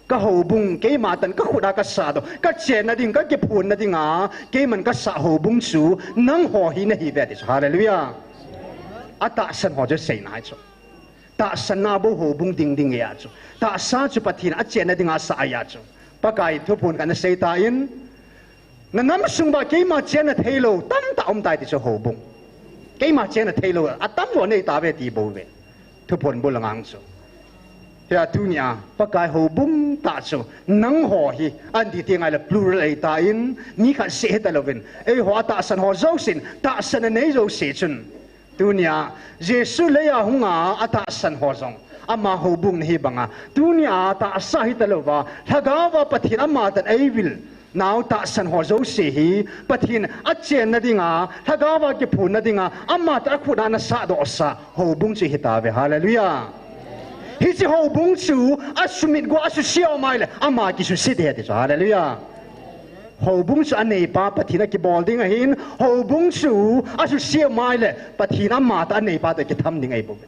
kahoubung, keima tah in kakhut a kasahdoh, kachenna ding, kakiphonna dinga keiman kasah houbung chu nangho hi nahiuve ati chu. Hallelujah. Atahsan ho chu seina ahi chu. Tahsanna bou houbung ding ding ahi chu. Tahsa chu Pathen achenna dinga asah ahi chu. Pakaiyin thuphon khat anasei tan, nanam sunguva keima chenna theilou tamtah aumtai ti chu houbung. Keima chenna theilou atamjo neitauve ti bouve. Thuphon bou langa chu. Hia tunia Pakai houbung tah chu nangho hi, ati tengle plural ahitan, mi khat seh hitalouvin, eiho atahsan ho jousen tahsan anei jouse chun, tunia Jesu leiya hunga atahsan ho jong ama houbung nahi banga, tunia tahsa hitalouva, Lhagaova Pathen amatah in eivil nau tahsan ho jouse hi Pathen achenna dinga, Lhagaova kiphonna dinga, amatah in akhut a anasahdohsa houbung chu hitauve. Hallelujah. Hiche houbung chu asumit go, asuse um ahile ama kisuse ding ati chu. Hallelujah. Houbung chu aneipa Pathen akibol ding ahin, houbung chu asuse um ahile Pathen amatah aneipa toh kitham ding ahibouve.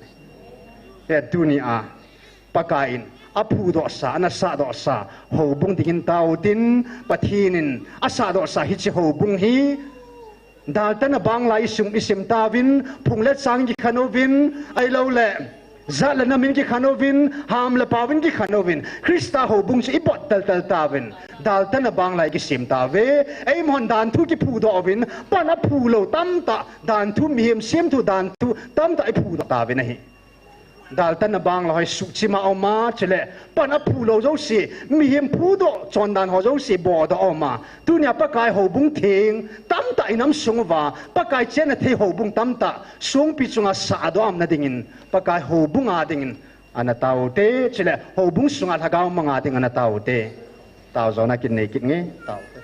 Hia tunia Pakaiyin aphudohsa, anasahdohsa houbung dingin tao tin, Pathen in asahdohsa hiche houbung hi daltanna bang lai isung isim tauvin, phung le chang kikhen uvin, ahilouleh jat le nam in kikhen uvin, ham le pao in kikhen uvin, Christa houbung chu ibot taltal tauvin, daltanna bang lai kisem tauve. Eimahon danthu kiphudoh uvin, pan aphu lou tamtah, danthu mihem semthu danthu tamtah iphudoh tauvin ahi. Daltanna bang lai hi suhchim a um a, chule pan aphu lou jouse, mihem phudoh chondan ho jouse bohdoh a um a. Tunia Pakai houbung theng tamtah inam sung uva, Pakai chenna thei houbung tamtah songpi chunga sahdoh a umna dingin, Pakai houbung a dingin anatao ute, chule houbung sunga lhagao mang a ding anatao ute. Tao jona kin nei kit nge, tao ute.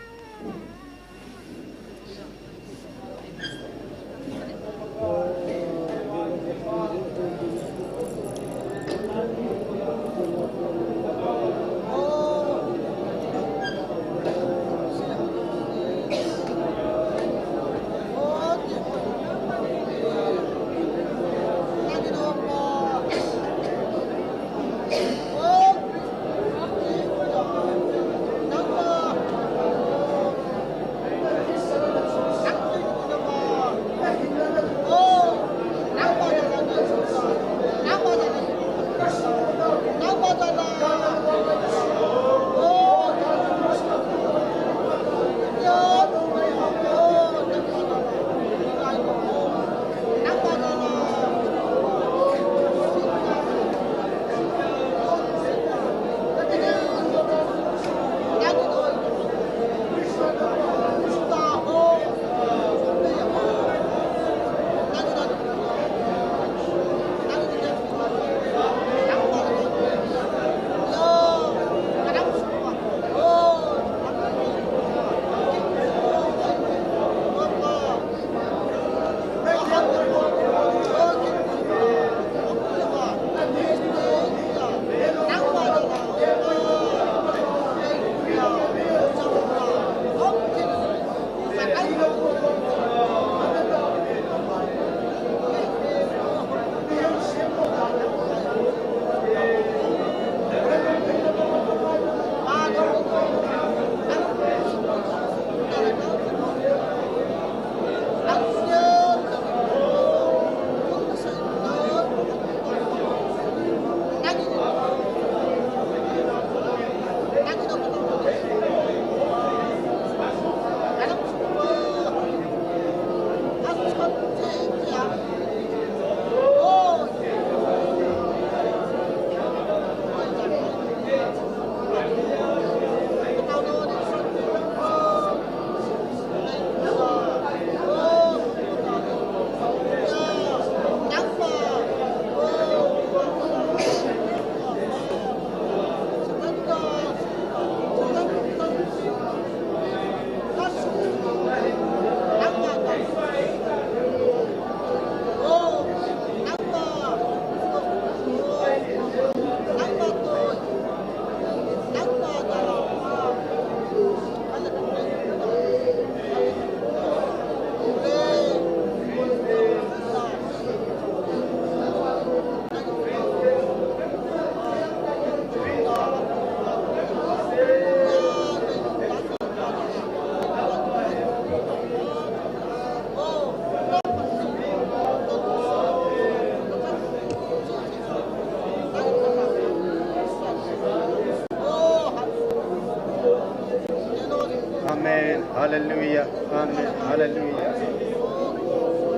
Amen. Hallelujah. Amen. Hallelujah.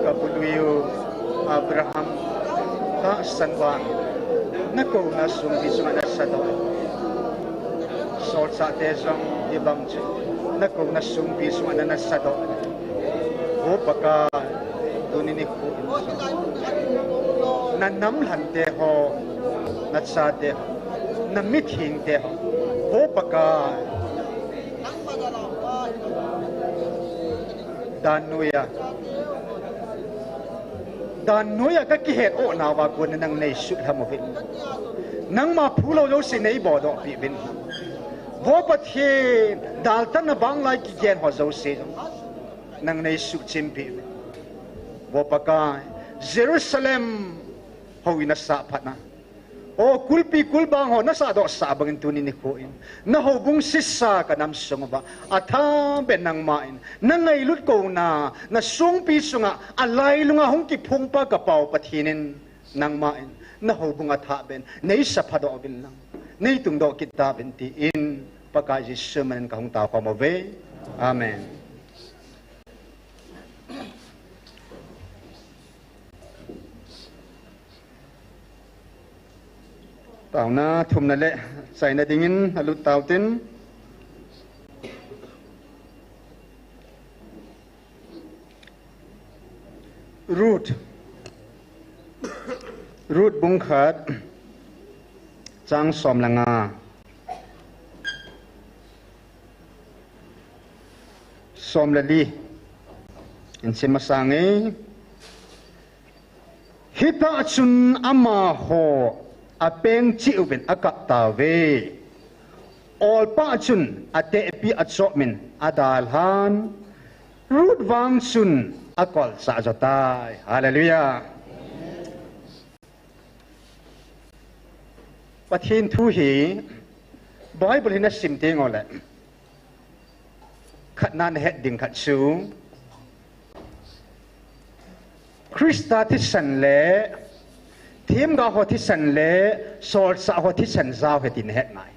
Ka bului u Abraham, tahsan vang, na kouna songpi chunga na sadoh. Solchahte jong hibang chu, na kouna songpi chunga na na sadoh. O Pakai, tuni nikho in, na namlhante ho, na chate ho, na mithengte ho, O Pakai, dan noiya, dan noiya ka kihet o nauva kona nang nei sutlham uvin. Nangma phu lou jouse nei bohdoh peh uvin. Vo Pathen, daltanna bang lai kigen ho jouse nang nei suhchim peh uvin. Vo Pakai, Jerusalem houin a sah phat na, O kulpi kulbang ho nasahdoh sah bangin tuni nikho in, na houbung sisa ka nam sung uva, athaben nangma in, na ngailut kouna, na songpi sunga, alailunga hung kiphongpa ka Pau Pathen in, nangma in, na houbung athaben, neisa phadoh uvin lang, neitungdoh kit tauvin tin, Pakai Jesu min in ka hung tao khom uve. Amen. Taona thumna le chaina dingin alut tautin. Ruth. Ruth bung khat, chang som le nga. Som le li. In sim masang e. Hitah chun amaho apeng cheh uvin akap tauve. Orpah chun atehpi achop in adalhan. Ruth vang chun akolchah jo tai. Hallelujah. Pathen thu hi Bible hi nasim teng uleh, khatna nahet ding khat chu, Christa thisan le themgao ho thisan le solchah ho thisan jao ahi ti nahet ngai.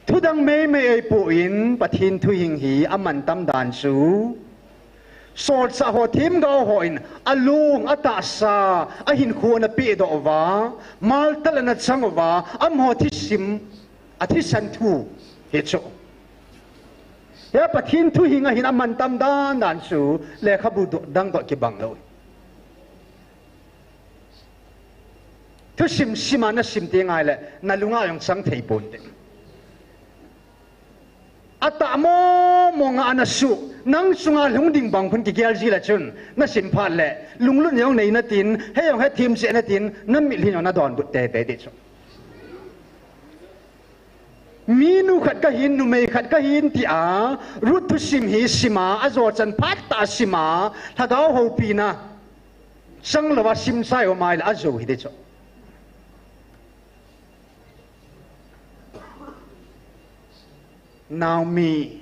Thudang meimei ahipoi, Pathen thuhing hi amantam dan chu, solchah ho themgao hon alung atahsa, ahinkho ana pehdoh uva, maltal ana chang uva, amaho thisim, athisan thu hi chu. Hia Pathen thuhing ahin amantam dan dan chu lekhabu dangdoh kibang lou. Thusim sima nasim teng uleh nalunga jong chang thei ponte. Atah mong mong a ana suh, nang chunga lhung ding bang khun kigel jile chun, nasim phat leh lunglut jong nei natin, hei jong hethem cheh natin, namitlhi jong nadonbut teitei ti chu. Minu khat kahin, numei khat kahin tia Ruth thusim hi sima, ajochan phat tah a sima, lhagao houpina chang louva simsa i um uleh ajou hite chu. Naomi,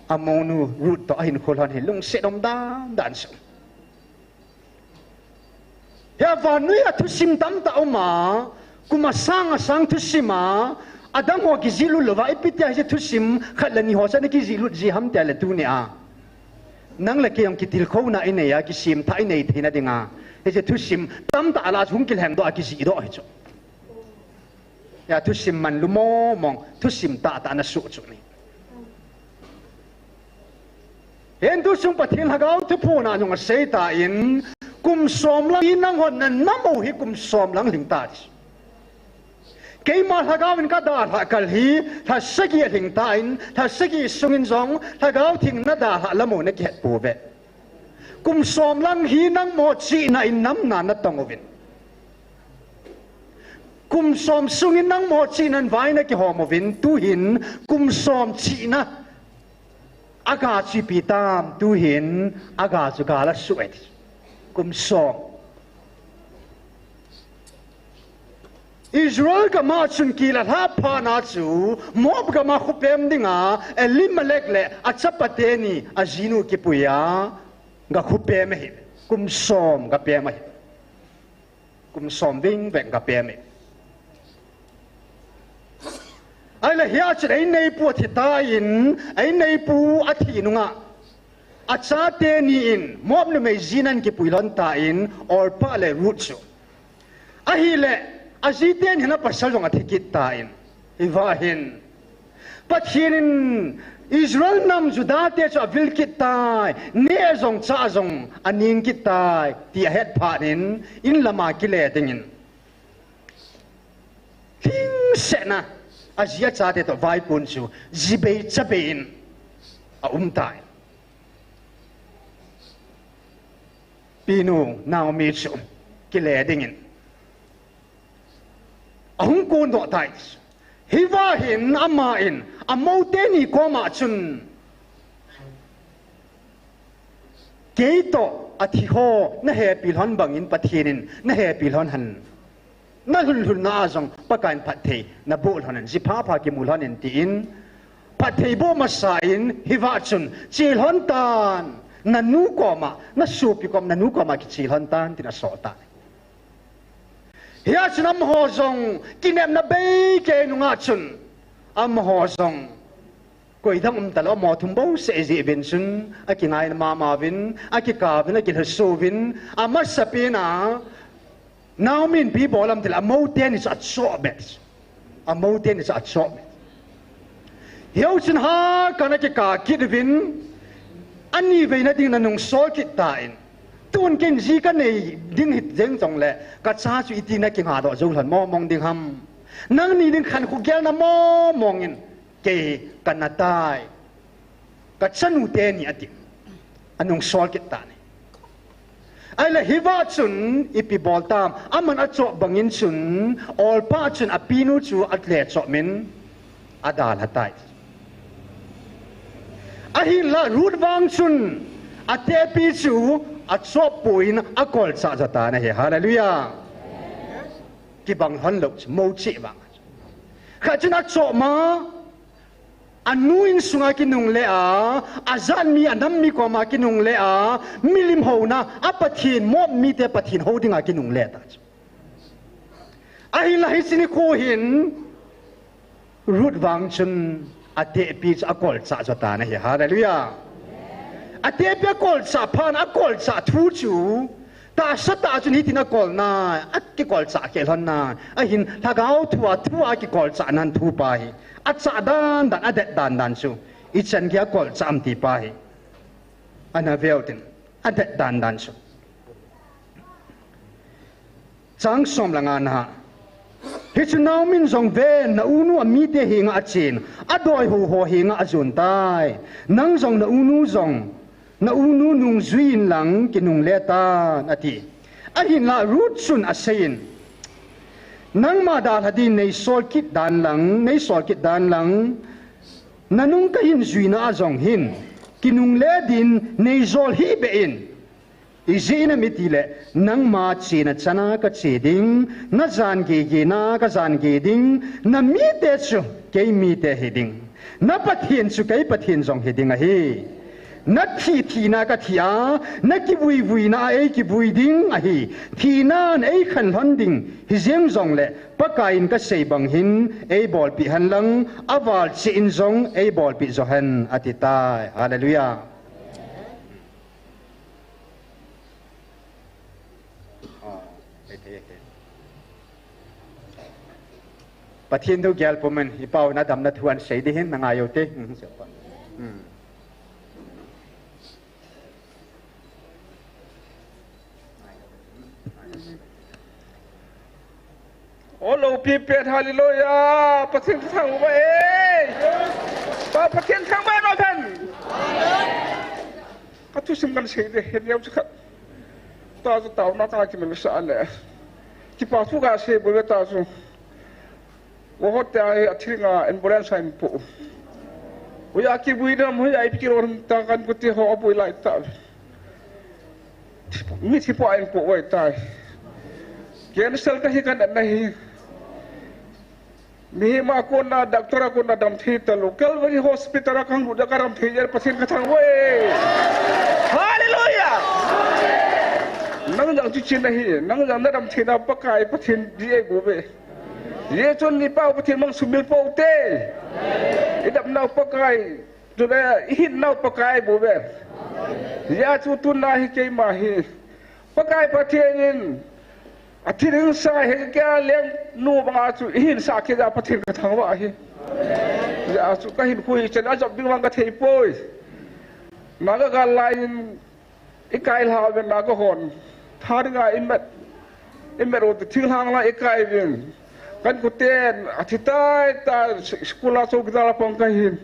amounu Ruth toh ahinkho lhon hi lungset um dan dan chu. Hia vannoi a thusim tamtah uma, kum asang asang thusim a, adang ho kijihlut louva, ipi tia hiche thusim khat le ni ho chu ana kijihlut ji ham tile tunia, nang le kei jong kitilkhouna inei a, kisemthah inei theina dinga, hiche thusim tamtah lah a hung kilhengdoh a kijihdoh hi chu. Hia thusim manlu mong mong, thusim tahtah ana suh chu ni. Hin tu sung Pathen lhagao thuphon a jong aseitan, kum som lang hi nanghon nanam u hi kum som lang lhingta ti. Keima lhagao in kadalhah kal hi lha sagi alhingtan, lha sagi sungin jong lhagao theng nadalhah lam u nakihet pouve. Kum som lang hi nangma chihna in namna natong uvin, kum som sungin nangma chihnan vai nakihom uvin, tuhin kum som chihna aga chu ipi tam, tuhin aga chu gal asuh e ti. Kum som. Israel gam a chun kel alhah phat a chu Moab gam a khopem dinga Elimelek le achapa teni ajinu kipui a ga khopem ahi. Kum som gapem ahi. Kum som vingveng gapem ahi. Ahile hia chun eineipu athitan, eineipu athi nunga achate ni in Moab numei jinan kipui lhon tan, Orpah le Ruth chu. Ahile, ajiteni hin apasal jong athi kit tan. Hiva hin, Pathen in Israel nam Juda te chu avil kit tai, neh jong chah jong aning kit tai ti ahet phat in, inlama kile dingin lhingsetna, aji achate toh vaipon chu jibei chabei in aum tai. Pinu Naomi chu kile dingin ahung kondoh tai. Hiva hin aman amou teni koma chun, keitoh athi ho nahepi lhon bangin Pathen in nahepi lhon hen. Nalhun lhunna a jong Pakai in phatthei naboh lhon hen, ji phapha kimu lhon hen tin, phatthei boh masa in, hivah chun che lhon tan, nanu koma, nasopi kom, nanu koma kiche lhon tan tin asol tan. Hia chun amaho jong kinepna bei kei nunga chun, amaho jong koidang um talou, amaho thum bouseh jeh uvin chun akingaina mama uvin, akikap uvin, akilhaso uvin, amasapen a Naomi in ipi bol ham tile, amou teni chu achoh be. Amou teni chu achoh be. Hichun hakan akikap kit uvin, ani veina ding nanung sol kit tan. Tun ken ji kanei ding hijeng jongle, kacha chu iti nakingadoh jou lhon mong mong ding ham. Nangni ding khankho gelna mong mong in kei kana tai. Kachanu teni ati. Anung sol kit tan ahi. Ahile hivah chun ipi bol tam, aman achoh bangin chun, Orpah chun apinu chu alechoh min, adalha tai. Ahinla Ruth vang chun, atepi chu achoh poi in akolchah jo tan ahi. Hallelujah. Kibang lhon lou chu, mou cheh vang. Khat chun achoh ma, anu insunga kinungle a, ajat mi, anam mi koma kinungle a, milim houna, a Pathen, Moab mite Pathen hou dinga kinungle ta chu. Ahinla hiche nikho hin, Ruth vang chun, atepi chu akolchah jo tan ahi. Hallelujah. Atepi akolchah phat, akolchah thu chu, tahsa tah chun hitin akolna, akikolchah khel lhon na, ahin lhagao thua, thua akikolchah nan thu pa hi. Achah dan dan, adet dan dan chu. Ichan gei akolchah ham ti pa hi. Ana veu tin, adet dan dan chu. Chang som le nga na. Hichun Naomi in jong ven, na unu amite henga achen, adoi hou ho henga ajon tai. Nang jong na unu jong, na unu nungjui in lang kinungle tan, ati. Ahinla Ruth chun aseiyin, nangma dalha din neisol kit dan lang, neisol kit dan lang, nanung kahin juina a jong hin, kinungle din neijol hih beh in. Ijeh inem itile, nangma chena chana kache ding, najan gei geina kajan gei ding, namite chu kei mite hiding. Na Pathen chu kei Pathen jong hiding ahi. Nathi thina kathi a, nakivui vuina a eikivui ding ahi. Thinan eikhen lhon ding, hijeng jongle, Pakai in kasei bang hin eibolpeh hen lang, aval cheh in jong eibolpeh jo hen, ati tai. Hallelujah. Pathen thu gel pumin, i pau na damna thu ahin sei ding hin, na ngai u te. Hmm. O lo pi pet, hallelujah. Pathen thangvah e. Pa Pathen thangvah in o phen. Ka thusim kan sei de, he neo chu khat. Ta chu taona ka kimelsa le. Kipa thu ka sei bou ve ta chu. Vo hote a, a thil nga ambulance a hin po. Hoiya kivui nam, hoiya ipi kilo nam ta kan kuti ho apui lai ta. Mithi po a hin po vai tai. Cancer kahi kan na hi. Mihem a kona, doctor a kona damthei talou. Calvary Hospital a kanglut a kadamthei jeh a Pathen kathangvah e. Hallelujah! Nang jong chu china hi, nang jong nadamtheina Pakai Pathen ji e bou ve. Jesu in i pau Pathen mang sumil pou te. I damnau Pakai. Chule i hinnau Pakai bou ve. Hijeh chun tuna hi keima hi Pakai Pathen in athi ding sa hi kei a lengnu banga chu i hinsah kit a Pathen kathangvah ahi. Hijeh chun kahinkho hi chen a jop ding vang kathei poi. Naga gal lai in i kai lha uvin Naga hon. Tha dinga i met, i met u te thinglhang la i kai uvin. Ka inkoten athi tai tai, school a chowkidar a pang kahin.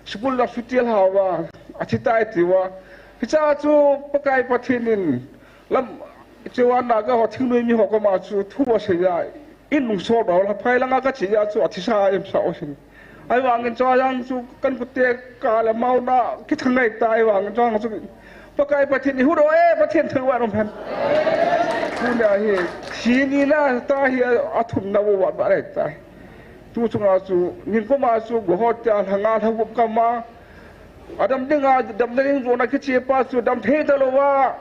School a chuti lha uva, athi tai ati uva. Hichea chu Pakai Pathen in lam, hichea Naga ho thingnoi mi ho koma chu thu asei a. In lungsol doh lha phai langa kache a chu athisa em sa u hin. Ahivangin chua jong chu ka inkote ka le mauna kithang ngai ta ahivangin chua jong chu Pakai Pathen ihut o e, Pathen thangvah in um hen. Tuna hi, sini na ta hi athumna vo vat vat ta. Tu chunga chu, ningkuma chu, gohot tia lhanga lhagup kama. Adam dinga, damna ding jona kichepa chu, dam thei talouva.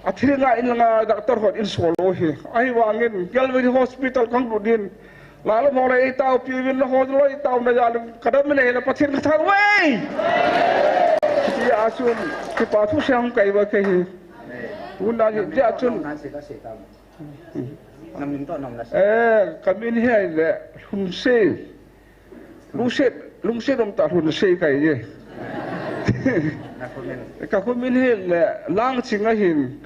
Athil nga in langa, doctor hon in sol u hi. Ahivangin, Calvary Hospital kang lut din. Lalo mo le itao pi vin ho lo itao na ya ka dam ne la Pathen ka thang wei. Ti a sun kipa thu siang kai va kai hi. Tuna hi dia chun. Nam min to nam na. Eh, kamin hi le Lhunsei. Lungset, lungset um ta Lhunsei kai ye. Ka khumin hi le Langching ahin.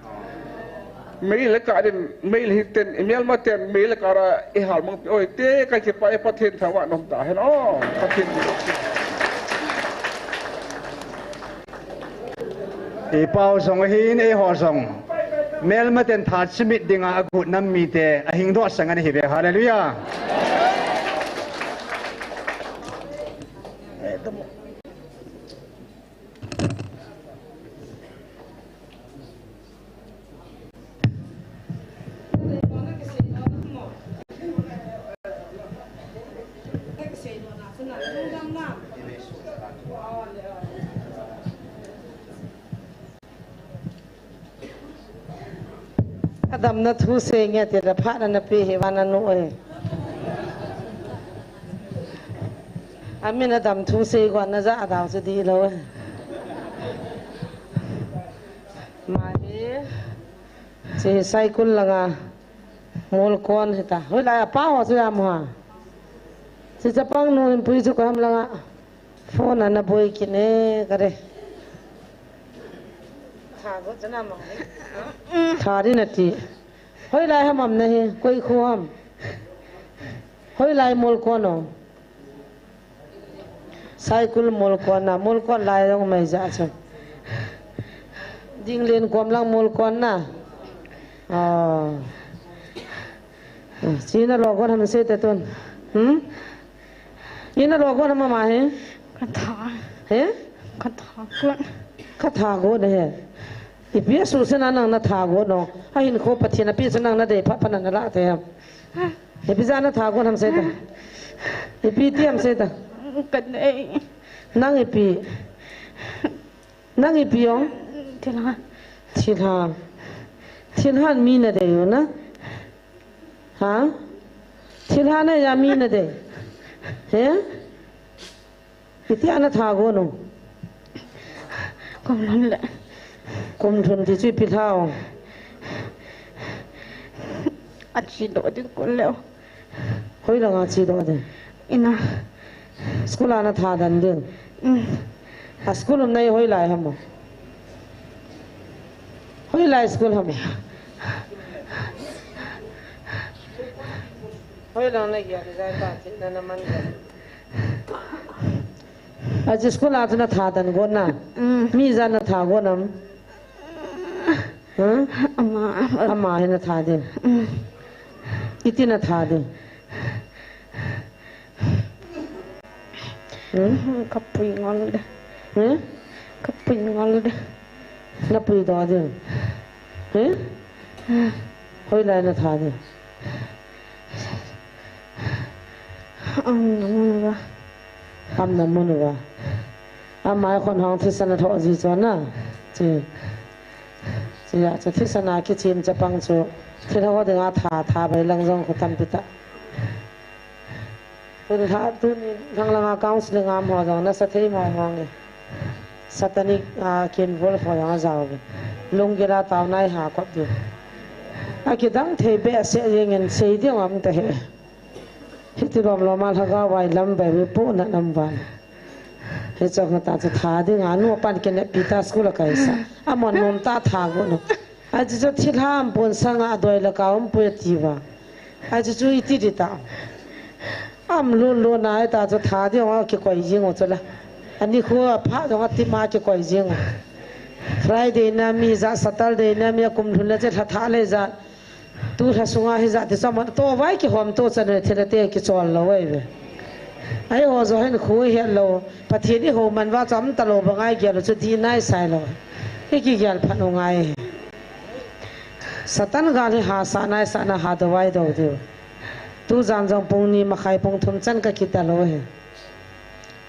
Mei le ka din, mei le hiten, i melma ten, mei le ka ra, i hal mang pi, oi, te, ka kipa, i Pathen thangvah nom ta hen, o, Pathen. I pau jong ahin, eiho jong. Melma ten that simit dinga agut nam mite, ahing doh sang ani hi ve, hallelujah. Ka damna thu sei nge ti le phat na na pe hi va na nu oi. Amin a dam thu sei go na ja a dau chu di lo. Ma hi. Chi Saikul langa Molkon hita. Hoilai a pa ho chu ya mo ha. Chi chapang nu in pui chu ko ham langa. Phone ana boi kit ne ka re. Tha go chana ma. Tha ri na ti. Hoilai ham am na hi, koi khu ham. Hoilai Molkon o. Saikul Molkon na, Molkon lai jong mai ja chu. Dinglen kom lang Molkon na. Ah. Chi na lo kon ham sei te tun. Hmm? I na lo kon ham ma he? Ka tha. He? Ka tha kon. Ka tha kon he. Ipi a suhset na nang na tha kon o. Ahin kho Pathen a pi chu nang na dei pha pha na na la te ham. Ipi ja na tha kon ham sei ta. Ipi ti ham sei ta. Ka dei. Nang ipi. Nang ipi ong? Thilha. Thilha. Thilhan mi na dei u na? Ha? Thilha na ya mi na dei. He? Iti ana tha kon u. Kum lhun le. Kum lhun ti chu ipi lha u. A chi do ding kon le. Hoilanga chi doh de. Ina. School a na tha dan ding. Mm. A school um na hi hoilai ham o. Hoilai school ham o. Hoilai na ya de jai pa chi na na man. A chi school a chu na tha dan go na. Mm. Mi ja na tha go nam. Hmm? Ama. Ama hi na tha ding. Mm. Iti na tha ding. Hmm? Ka pui ngol de. Hmm? Ka pui ngol de. Na pui doh ding. Hmm? Hoilai na tha ding. Am na mun uva. Am na mun uva. Amai khon hong thisan a thoh ji chu na. Chi. Chi a chu thisan a kichim chapang chu. Thil ho dinga tha, tha bai lang jong khu tampi ta. Tun lha, tun lhang langa counseling a um ho jong nasa thei mong mong e. Satanic, ah, ki involve ho jong a jao ve. Lunggil a tao nai ha kop diu. A kidang thei behseh jeng in sei ding um ta he. Hiti bang lom a lhagao vai lam vai ve pu na nam van. Hiche ho ta chu tha ding a nu pan kineppi ta school a kaisa. Amon nom ta tha go no. Achu chu thilha um pon sanga adoi la ka um poi ati va. Achu chu iti di ta. Am lun lun a ta chu tha ding a kikoi jing u chu la. Ani khu a pha dong ati ma kikoi jing u. Friday na mi ja, Saturday na mi a kum lhun le che lha tha le ja. Tu lha sunga hi ja ti chu amon to vai kihom to chan le thil te kichol lo ai ve. Ai ho jo hin khu hi lo. Pathen i ho man va cham ta lo ba ngai gel chu di nai sai lo. Hi kigel phat u ngai. Satan gal hi hasa nai sa na ha dovai do diu. Tujan jong pung ni makhai pung thum chan ka kidal u hi.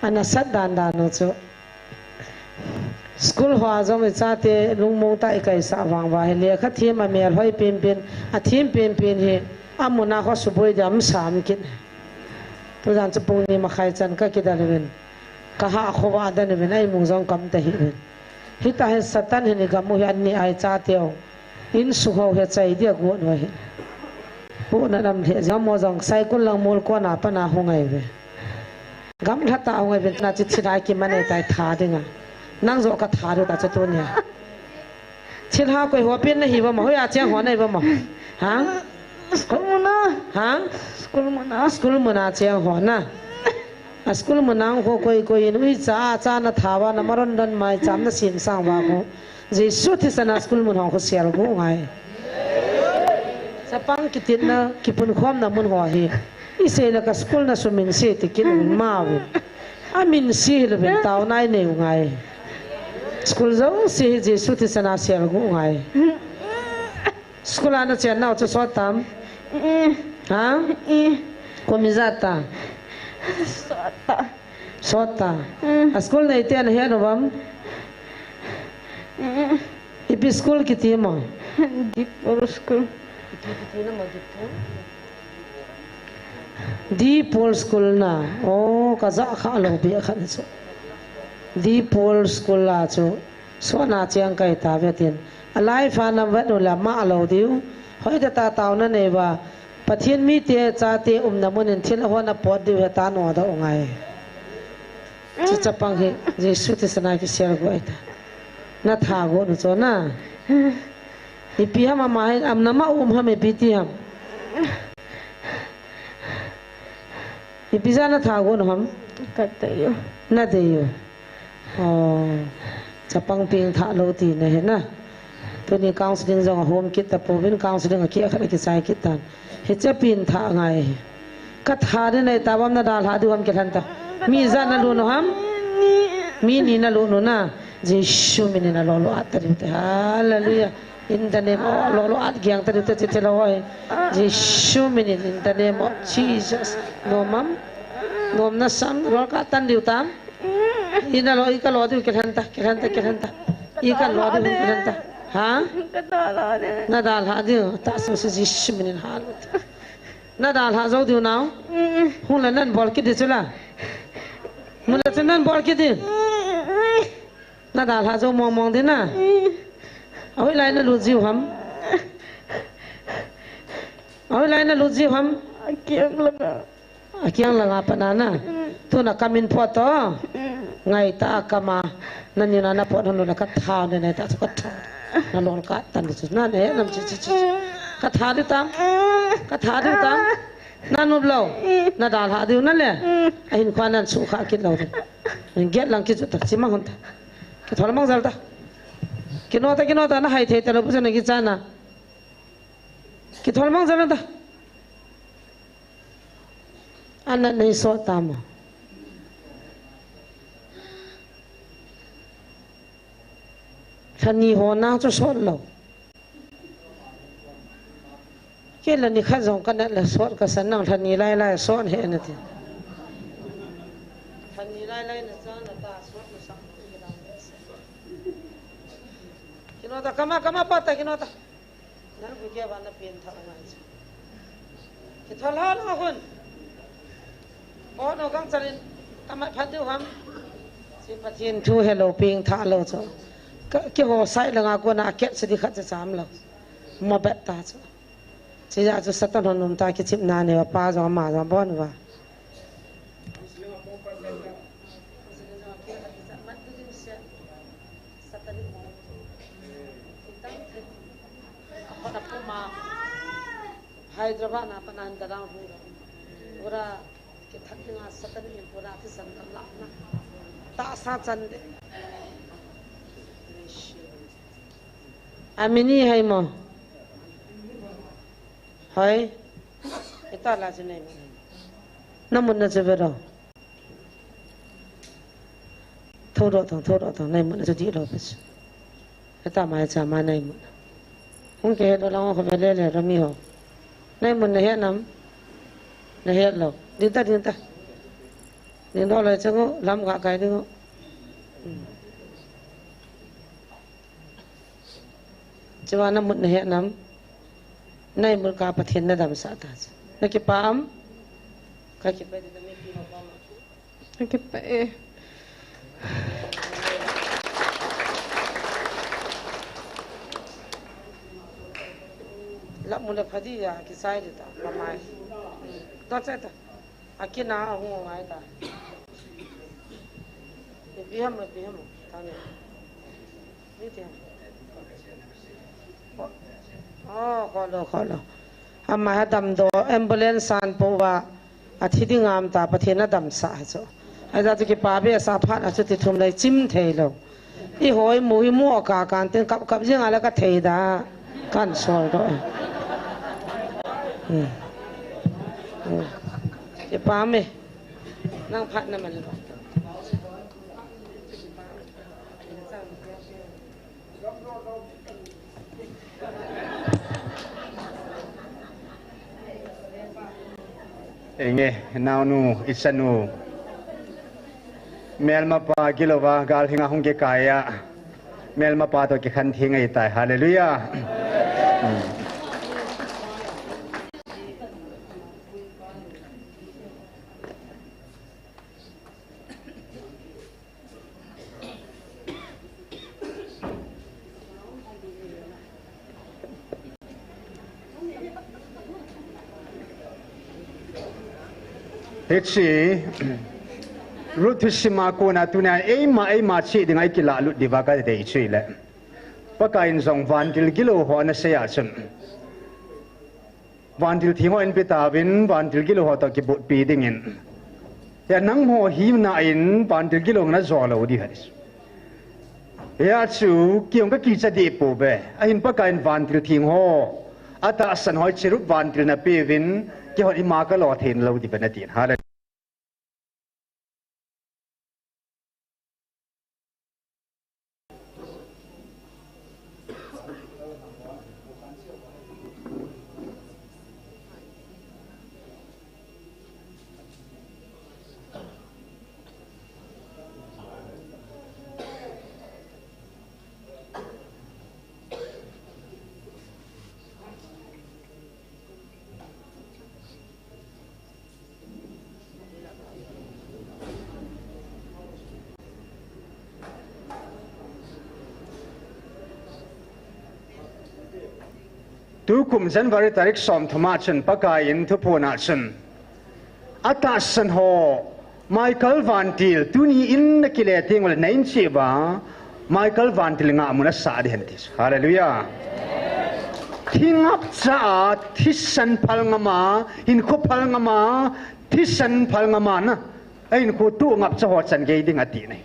Ana sat dan dan u chu. School hoa jong ichate lungmong tah ikaisah vang uva hi lekha them amel hoi penpen, athem penpen hi amun a ho suboi dam sam kit. Tujan chu pung ni makhai chan ka kidal uvin. Ka ha khovah dan uvin, a imu jong ka um tahih uvin. Hita hi Satan hin igam u hi an ni a ichate u. Insung ho hi chai dia gon u ahi. Pu na nam lheh jing mo jong Saikul lang mol kona pat na hung ngai uve. Gamlha tah hung ngai uve, na chi thilha kiman e tai tha dinga. Nang joh ka tha diu ta chu tunia. Thilha koi ho pen na hi uvam, hoiya cheng ho na hi uvam. Ha? School muna. Ha? School muna. School muna cheng ho na. A school muna ho koi koi in uicha, cha na tha uva, na maron don mai cham na sim sang uva ko. Jesu thisan a school mun ho khu selguh ngai. Chapang kitinna, kipunkhomna mun ho hi. Isei le ka school na sumin sei ti kit un ma uvin. Amin sei hilouvin taona inei u ngai. School jouse hi Jesu thisan a selguh ngai. School a na chennau chu sot tam? Mm. Ha? Mm. Kum ijat ta? Sot ta. Sot ta. Mm. A school neite na het uvam? Mm. Ipi school kiti mo? Deep Pole School. Ipi kiti na mo Deep Pole? Deep Pole School na. Oh, ka ja kha lou beh khat chu. Deep Pole School a chu. Sot na cheng kai ta ve tin. A life a na vet u le ama lou diu. Hoitah tah taona nei uva. Pathen mite chate umna mun in thil ahon a pot diu heta nodoh u ngai. Chu chapang hi Jesu thisan a kiselguh ahi ta. Na tha gon u chu na. Ipi ham ama hin, am na ma um ham ipi ti ham. Ipi jeh a na tha gon u ham? Ka dei u. Na dei u. Oh, chapang pengthah lou tina hi na. Tuni counseling jong ahom kit tapouvin, counseling a keh khat a kichai kit tan. Hiche pengthah ngai hi. Ka tha ding nei ta uvam, na dalha diu ham kilhen ta. Mi ijat na lut u ham? Mi ni na lut u na. Jesu min in alolo at ta diu te. Hallelujah. In the name of, lolo at geng ta diu te, te, te lo oi. Jesu min in, in the name of Jesus. Nom am? Nom na sam, lol ka tan diu tam? I na lo, i ka lo diu kilhen ta, kilhen ta, kilhen ta. I ka lo diu kilhen ta. Ha? Ka dalha diu. Na dalha diu. Ta su su Jesu min in ha lut. Na dalha jou diu nau. Mm. Hung le nan bol kit di chu la. Mun le chu nan bol kit di. Mm. Na dalha jou mong mong di na. Mm. Ahoilai na lut jiu ham? Ahoilai na lut jiu ham? Akiang langa. Akiang langa pat na na. Mm. Tuna kam in pot to. Mm. Ngai ta kam a. Na ni na na pot na lu na ka tha ne ne ta ka tha. Na lol ka tan chu na ne nam chi chi chi. Ka tha diu tam? Mm. Ka tha diu tam? Na nop lou. Mm. Na dalha diu na le. Mm. Ahin khua nan sukha kit lou. Get lang kit ta chi mang hon ta. Kithol mang jal ta. Kino ta, kino ta, na hai thei ta lou pu chu na kicha na. Kithol mang jal ta. Ana nei sot ta mo. Lha ni ho na chu sot lou. Kei la ni khat jong ka nat le sot ka san, nang lha ni lai lai sot he na ti. Lha ni lai lai na cha na ta sot na sang. Kino ta kama, kama pa ta kino ta. Nang ku ke ba na pen tha ngai. Kithol ha la hun. Bo no gang chalin ka mat phat diu ham. Chi Pathen thu helou pengthah lou chu. Ka, keiho side langa kona ket sidi khat cha cham lou. Mo bet ta chu. Chi ja chu Satan hon um ta kichim na ne pa jong ama jong bon va. Hyderabad na pa nan da dang hu. Ora Kithak dinga Satan in pura thisan kan la na. Tahsa chan de. Amini hai mo. Hai. Ita la chu nei mo. Na mun na chu ve ro. Tho ro thang, tho ro thang, nei mun na chu di lo pe chu. Heta mai cha ma nai mun. Hung ke do lang ko vele le rami ho. Nai mun na he nam. Na he lo. Ding ta, ding ta. Ding do lo chang o, lam ga kai ding o. Hmm. Chiva na mut na he nam. Nai mun ka Pathen na dam sa ta. Na kipa am. Ka kipa di ta mi ki ho pa ma. Ka kipa e. La mu le phadi ya ki sai de ta, pa mai. Ta cha ta. A kina a hung ngai ta. Ipi ham, ipi ham. Ta ne. Ni ti ham. Oh, kholo, kholo. Ama ha dam do, ambulance san po va. A thi ding ngam ta, Pathen a dam sa chu. Ai da chu kipa be sa phat a chu ti thum lei chim thei lo. I hoi mu, i mu a ka kan tin kap kap jing a la ka thei da. Kan sol do. Hmm. Hmm. Kipa me. Nang phat na man lo. Enge, naonu, ichanu. Melmapa gilouva, gal hinga hung kikai a. Melmapa to kikhen theng ahitai. Hallelujah. Hiche, Ruth thusim a kona tunia eima, eima che dinga i kilah lut diuva ka dei chu ahile. Pakaiyin jong vantil gilou ho ana sei a chun. Vantil theng ho eipe tauvin, vantil gilou ho to kibotpi dingin. Hia nangho hina in vantil gilou na jo lou di hai. Hia chu, kei jong ka kicha deh pouve. Ahin Pakaiyin vantil theng ho. Atahsan ho Cherub vantil na peuvin, kei hon ima ka lo thei lou diuve na tin. Hallelujah. Tukum January tarik som thum a chun Pakaiyin thuphon a chun. Atahsan ho, Michael vantil, tuni in na kile teng ule na in che uva, Michael vantil ngahmun asah ding hen ti. Hallelujah. Thi ngapcha a, thisan phal ngam a, hinkho phal ngam a, thisan phal ngam a na. Ahinkho tu ngapcha ho chan gei ding ati nai.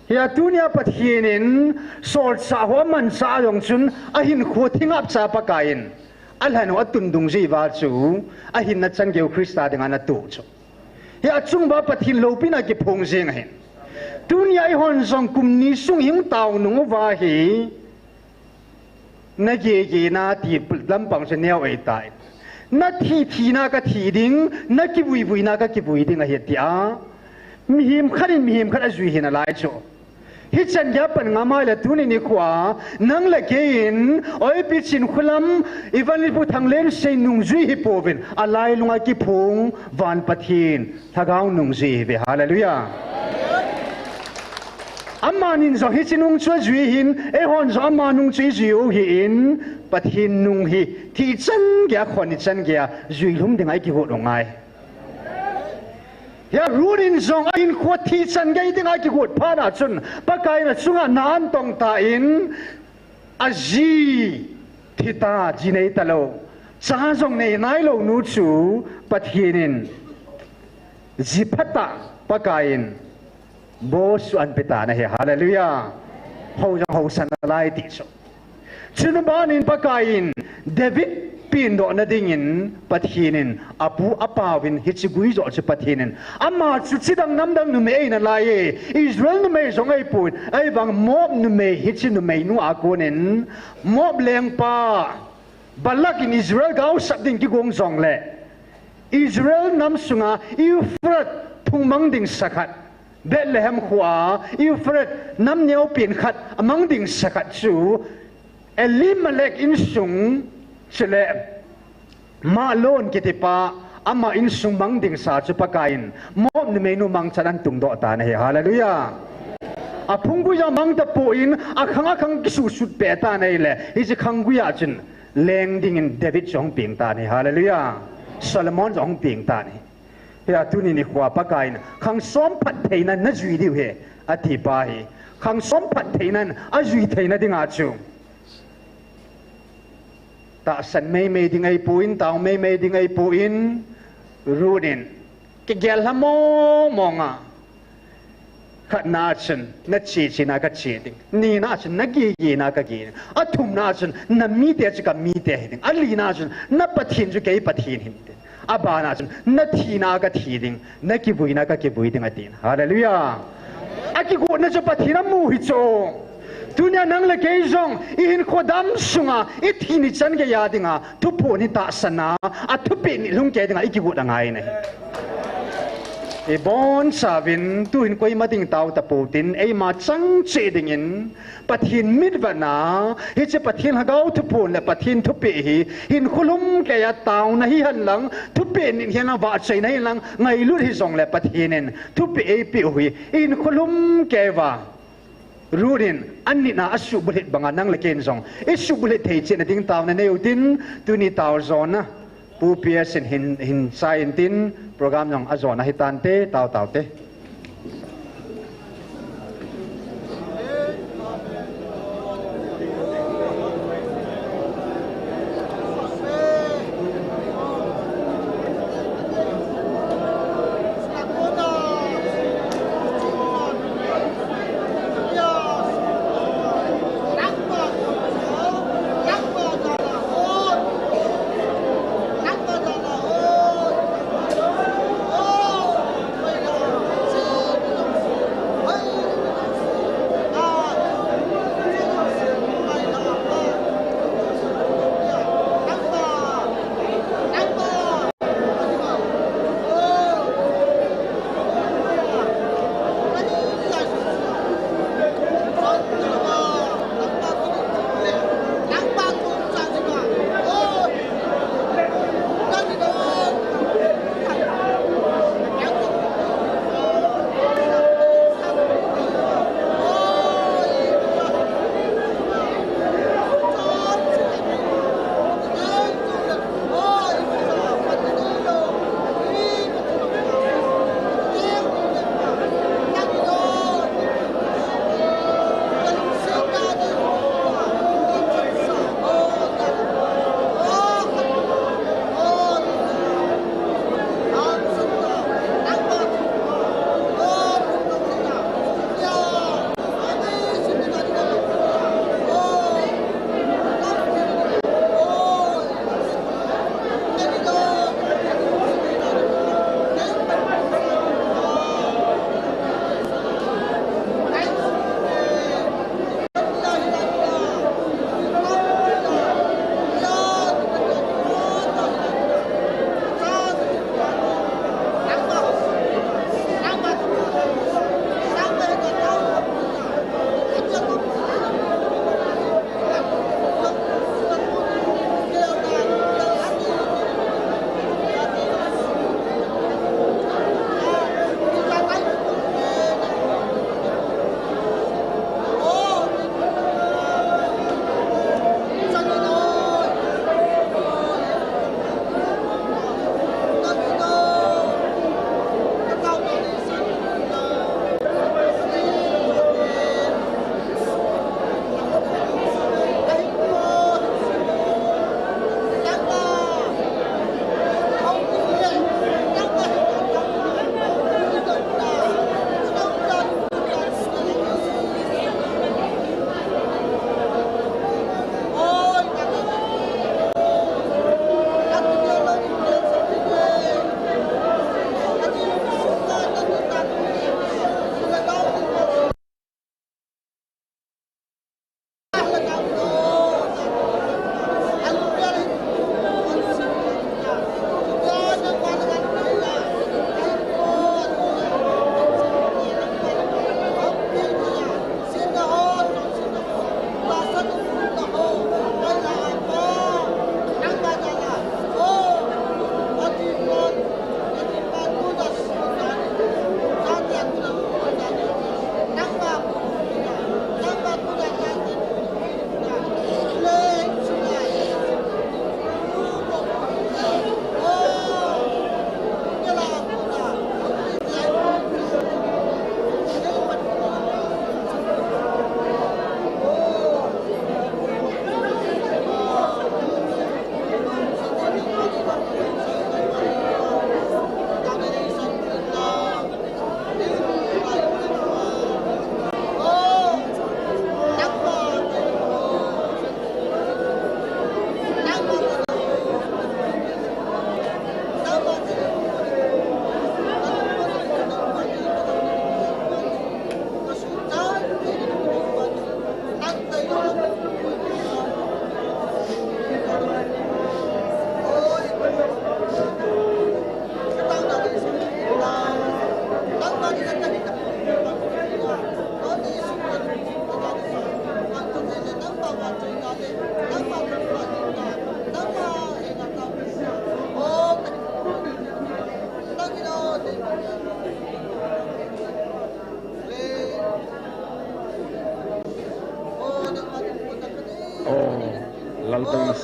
Hia tunia Pathen in solchah ho amanchah jong chun ahinkho thi ngapcha Pakaiyin. Alhan ho atun dungjui uva chu, ahinna chan geiu Christa dinga ana tu chu. Hia achung uva Pathen loupina kiphong jing ahin. Tunia eihon jong kum ni sung ihung tao nung uva hi, na gege na ti lampang chu neo eitai. Na thi thina ka thi ding, na kivui vuina ka kivui ding ahi tia. Mihem khat in mihem khat ajui hi nalai chu. Hichan geiya pan ngam a ahile tuni nikho a, nang le kei in, Oipi Chinkholam, Evangelist Pu Thanglen sei nungjui hi pouvin, alailunga kiphong, van Pathen, Lhagao nungjui hi ve, hallelujah. Amanin jong hiche nung chu ajui hin, eihon jong ama nung chu ijui u hi in, Pathen nung hi, thi chan geiya, khon ni chan geiya, jui lhum dinga ikigot u ngai. Hia Ruth in jong ahinkho thi chan gei dinga kigot phat a chun, Pakaiyin achunga na an tong tan, aji thi ta, ji nei talou, cha jong nei nailou nu chu Pathen in ji phatah Pakaiyin Boaz chu an pe tan ahi, hallelujah. Hou jong housan nalai ti chu. Chun abanin Pakaiyin David pendoh nadingin Pathen in apu apauvin hiche gui joh chu Pathen in ama chu chidang namdang numei eina lai e, Israel numei jong ahipon, ahivang Moab numei, hiche numeinu a konin Moab lengpa Balak in Israel gaosap ding kigong jongle, Israel nam sunga Euphrates thung mang ding sa khat, Bethlehem khoa Euphrates nam neopen khat amang ding sa khat chu Elimelek insung, chule Mahlon kitipa ama insung mang ding sa chu Pakaiyin Moab numeinu mangchan ahin tungdoh tan ahi. Hallelujah. Aphunggui a mang tapon, akhang akhang kisuhsut peh tan ahile, hiche khanggui a chun leng dingin David chu ahung peng tan ahi. Hallelujah. Solomon chu ahung peng tan ahi. Hia tuni nikhoa Pakaiyin khang som phattheina najui diu ahi, ati pa hi. Khang som phattheina in ajui theina dinga chu tahsan meimei ding ahipon, tao meimei ding ahipon, Ruth in kigel lha mong mong a, khatna a chun nache chena kache ding, nina a chun nagigena kage ding, athumna a chun namite chu kamite hiding, alina a chun naPathen chu kei Pathen hiding, abana a chun nathina kathi ding, nakivuina kakivui ding, atin. Hallelujah. Akigotna chu Pathen in amu hi chu. Tunia nang le kei jong ihinkho dam sunga ithi nichan geiya dinga thuphon hi tahsanna a thupeh nit lhung kei dinga ikigot angai ahi. Ibonchauvin tuhin koima ding tao tapoutin, eima chang cheh dingin Pathen mitvetna, hiche Pathen Lhagao thuphon le Pathen thupeh hi hinkho lhumkeiya taona hihen lang, thupeh nit hihen lang, vahchoina hihen lang, ngailut hijongle Pathen in thupeh eipeh u hi ihinkho lhumkeiuva Ruth in anitna asuhbulhit banga nang le kei in jong isuhbulhit thei cheh nading taona neiutin, tuni tao jona Pu P S in hin, hin chai intin, program jong ajona hitante, tao taote.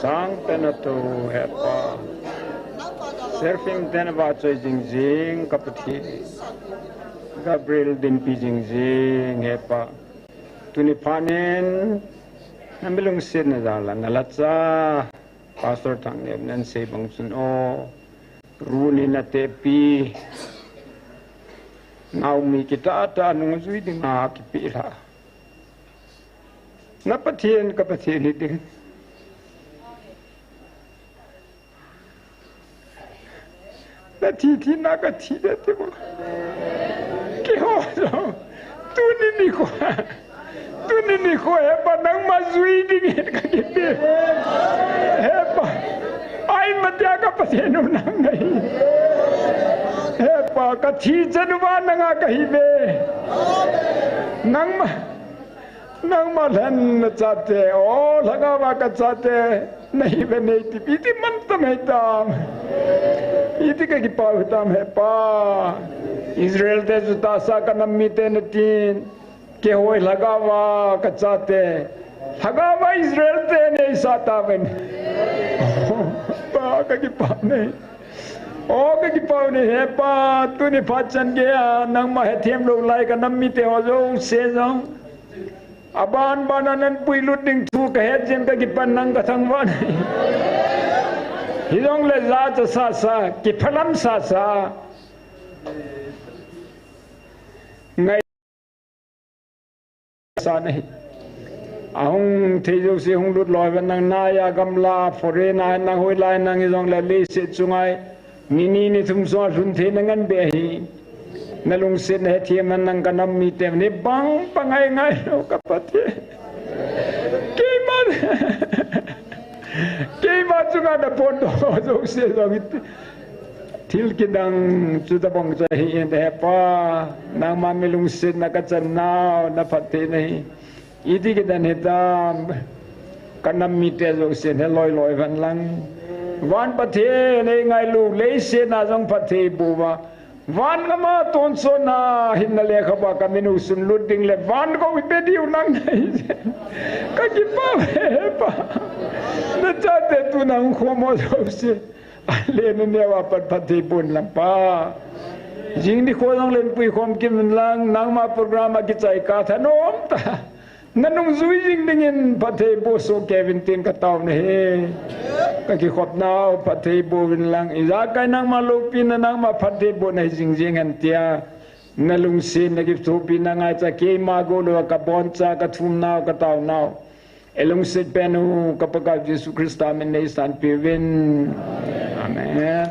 Sangpen ato, Hepa. Seraphim ten vachoi jingjing ka Pathen. Gabriel dinpi jingjing, Hepa. Tuni phanin, na milungsetna jal a, na lhacha, Pastor Thangneo'n asei bang chun, o, Ruth in atepi, Naomi kitah tah nungjui dinga kipelha. Na Pathen, ka Pathen hiding. Na thi thina ka thi ding ati mo. Keiho jong. Tuni nikho. Tuni nikho Hepa nangma jui dingin ka kipe. Hepa. Ai matia ka Pathen u nang nahi. Hepa ka thi chan uva nanga kahi ve. Nangma. Nangma lhen na chate, o, lhagao va ka chate, nahi ve nei ti, iti man tam hei tam. Iti ka kipah u tam Hepa. Israel te chu tahsa ka nam mite na tin, keiho lhagao va ka chate, lhagao va Israel te nei sah tauvin. Pa ka kipah nei. O ka kipah nei Hepa, tuni phat chan geiya, nangma hethem lou lai ka nam mite ho jouse jong. Aban ban a nan puilut ding thu ka het jeng ka kipan nang ka thangvah nahi. Hijongle jacha sasa, kiphalam sasa. Ngai sa nahi. Ahung thei jouse hung lut loi ven lang naiya gamla, foreign a nang hoilai nang hijongle leiset chunga. Ni ni ni thum sunga lhun theina ngen be hi. Na lungsetna hethem a nang ka nam mite ni bang pa ngai ngai lou ka Pathen. Keima, keima chunga na phondoh jouse jong iti. Thil kidang chu tabang chu ahi in Hepa. Nangma mi lungsetna ka chan nau, na phatthei nahi. Iti kidan hitam, ka nam mite jouse heloi loi ven lang. Van Pathen ei ngailu, leiset a jong phatthei boh uva. Van gam a tonsot na hinna lekhabu a ka min u sunlut ding le van gou ipe diu nang nahi. Ka kipah Hepa. Na chate tu nang khomo jouse. Ale na neo a pat phatthei boh in lang Pa. Jing nikho jong len puikhom kit in lang, nangma program a kichai ka thanom tah. Na nungjui jing dingin phatthei boh soh kei uvin tin ka tao nahi. Ka kikhop nau phatthei boh uvin lang. Ijakai nangma loupina nangma phatthei boh nahi jing jing hen tia. Na lungsetna kithopina ngaicha keima gou lou a ka boncha ka thum nau ka tao nau. Ei lungset pen u ka Pakaiu Jesu Christa min in nei sanpeh uvin. Amen.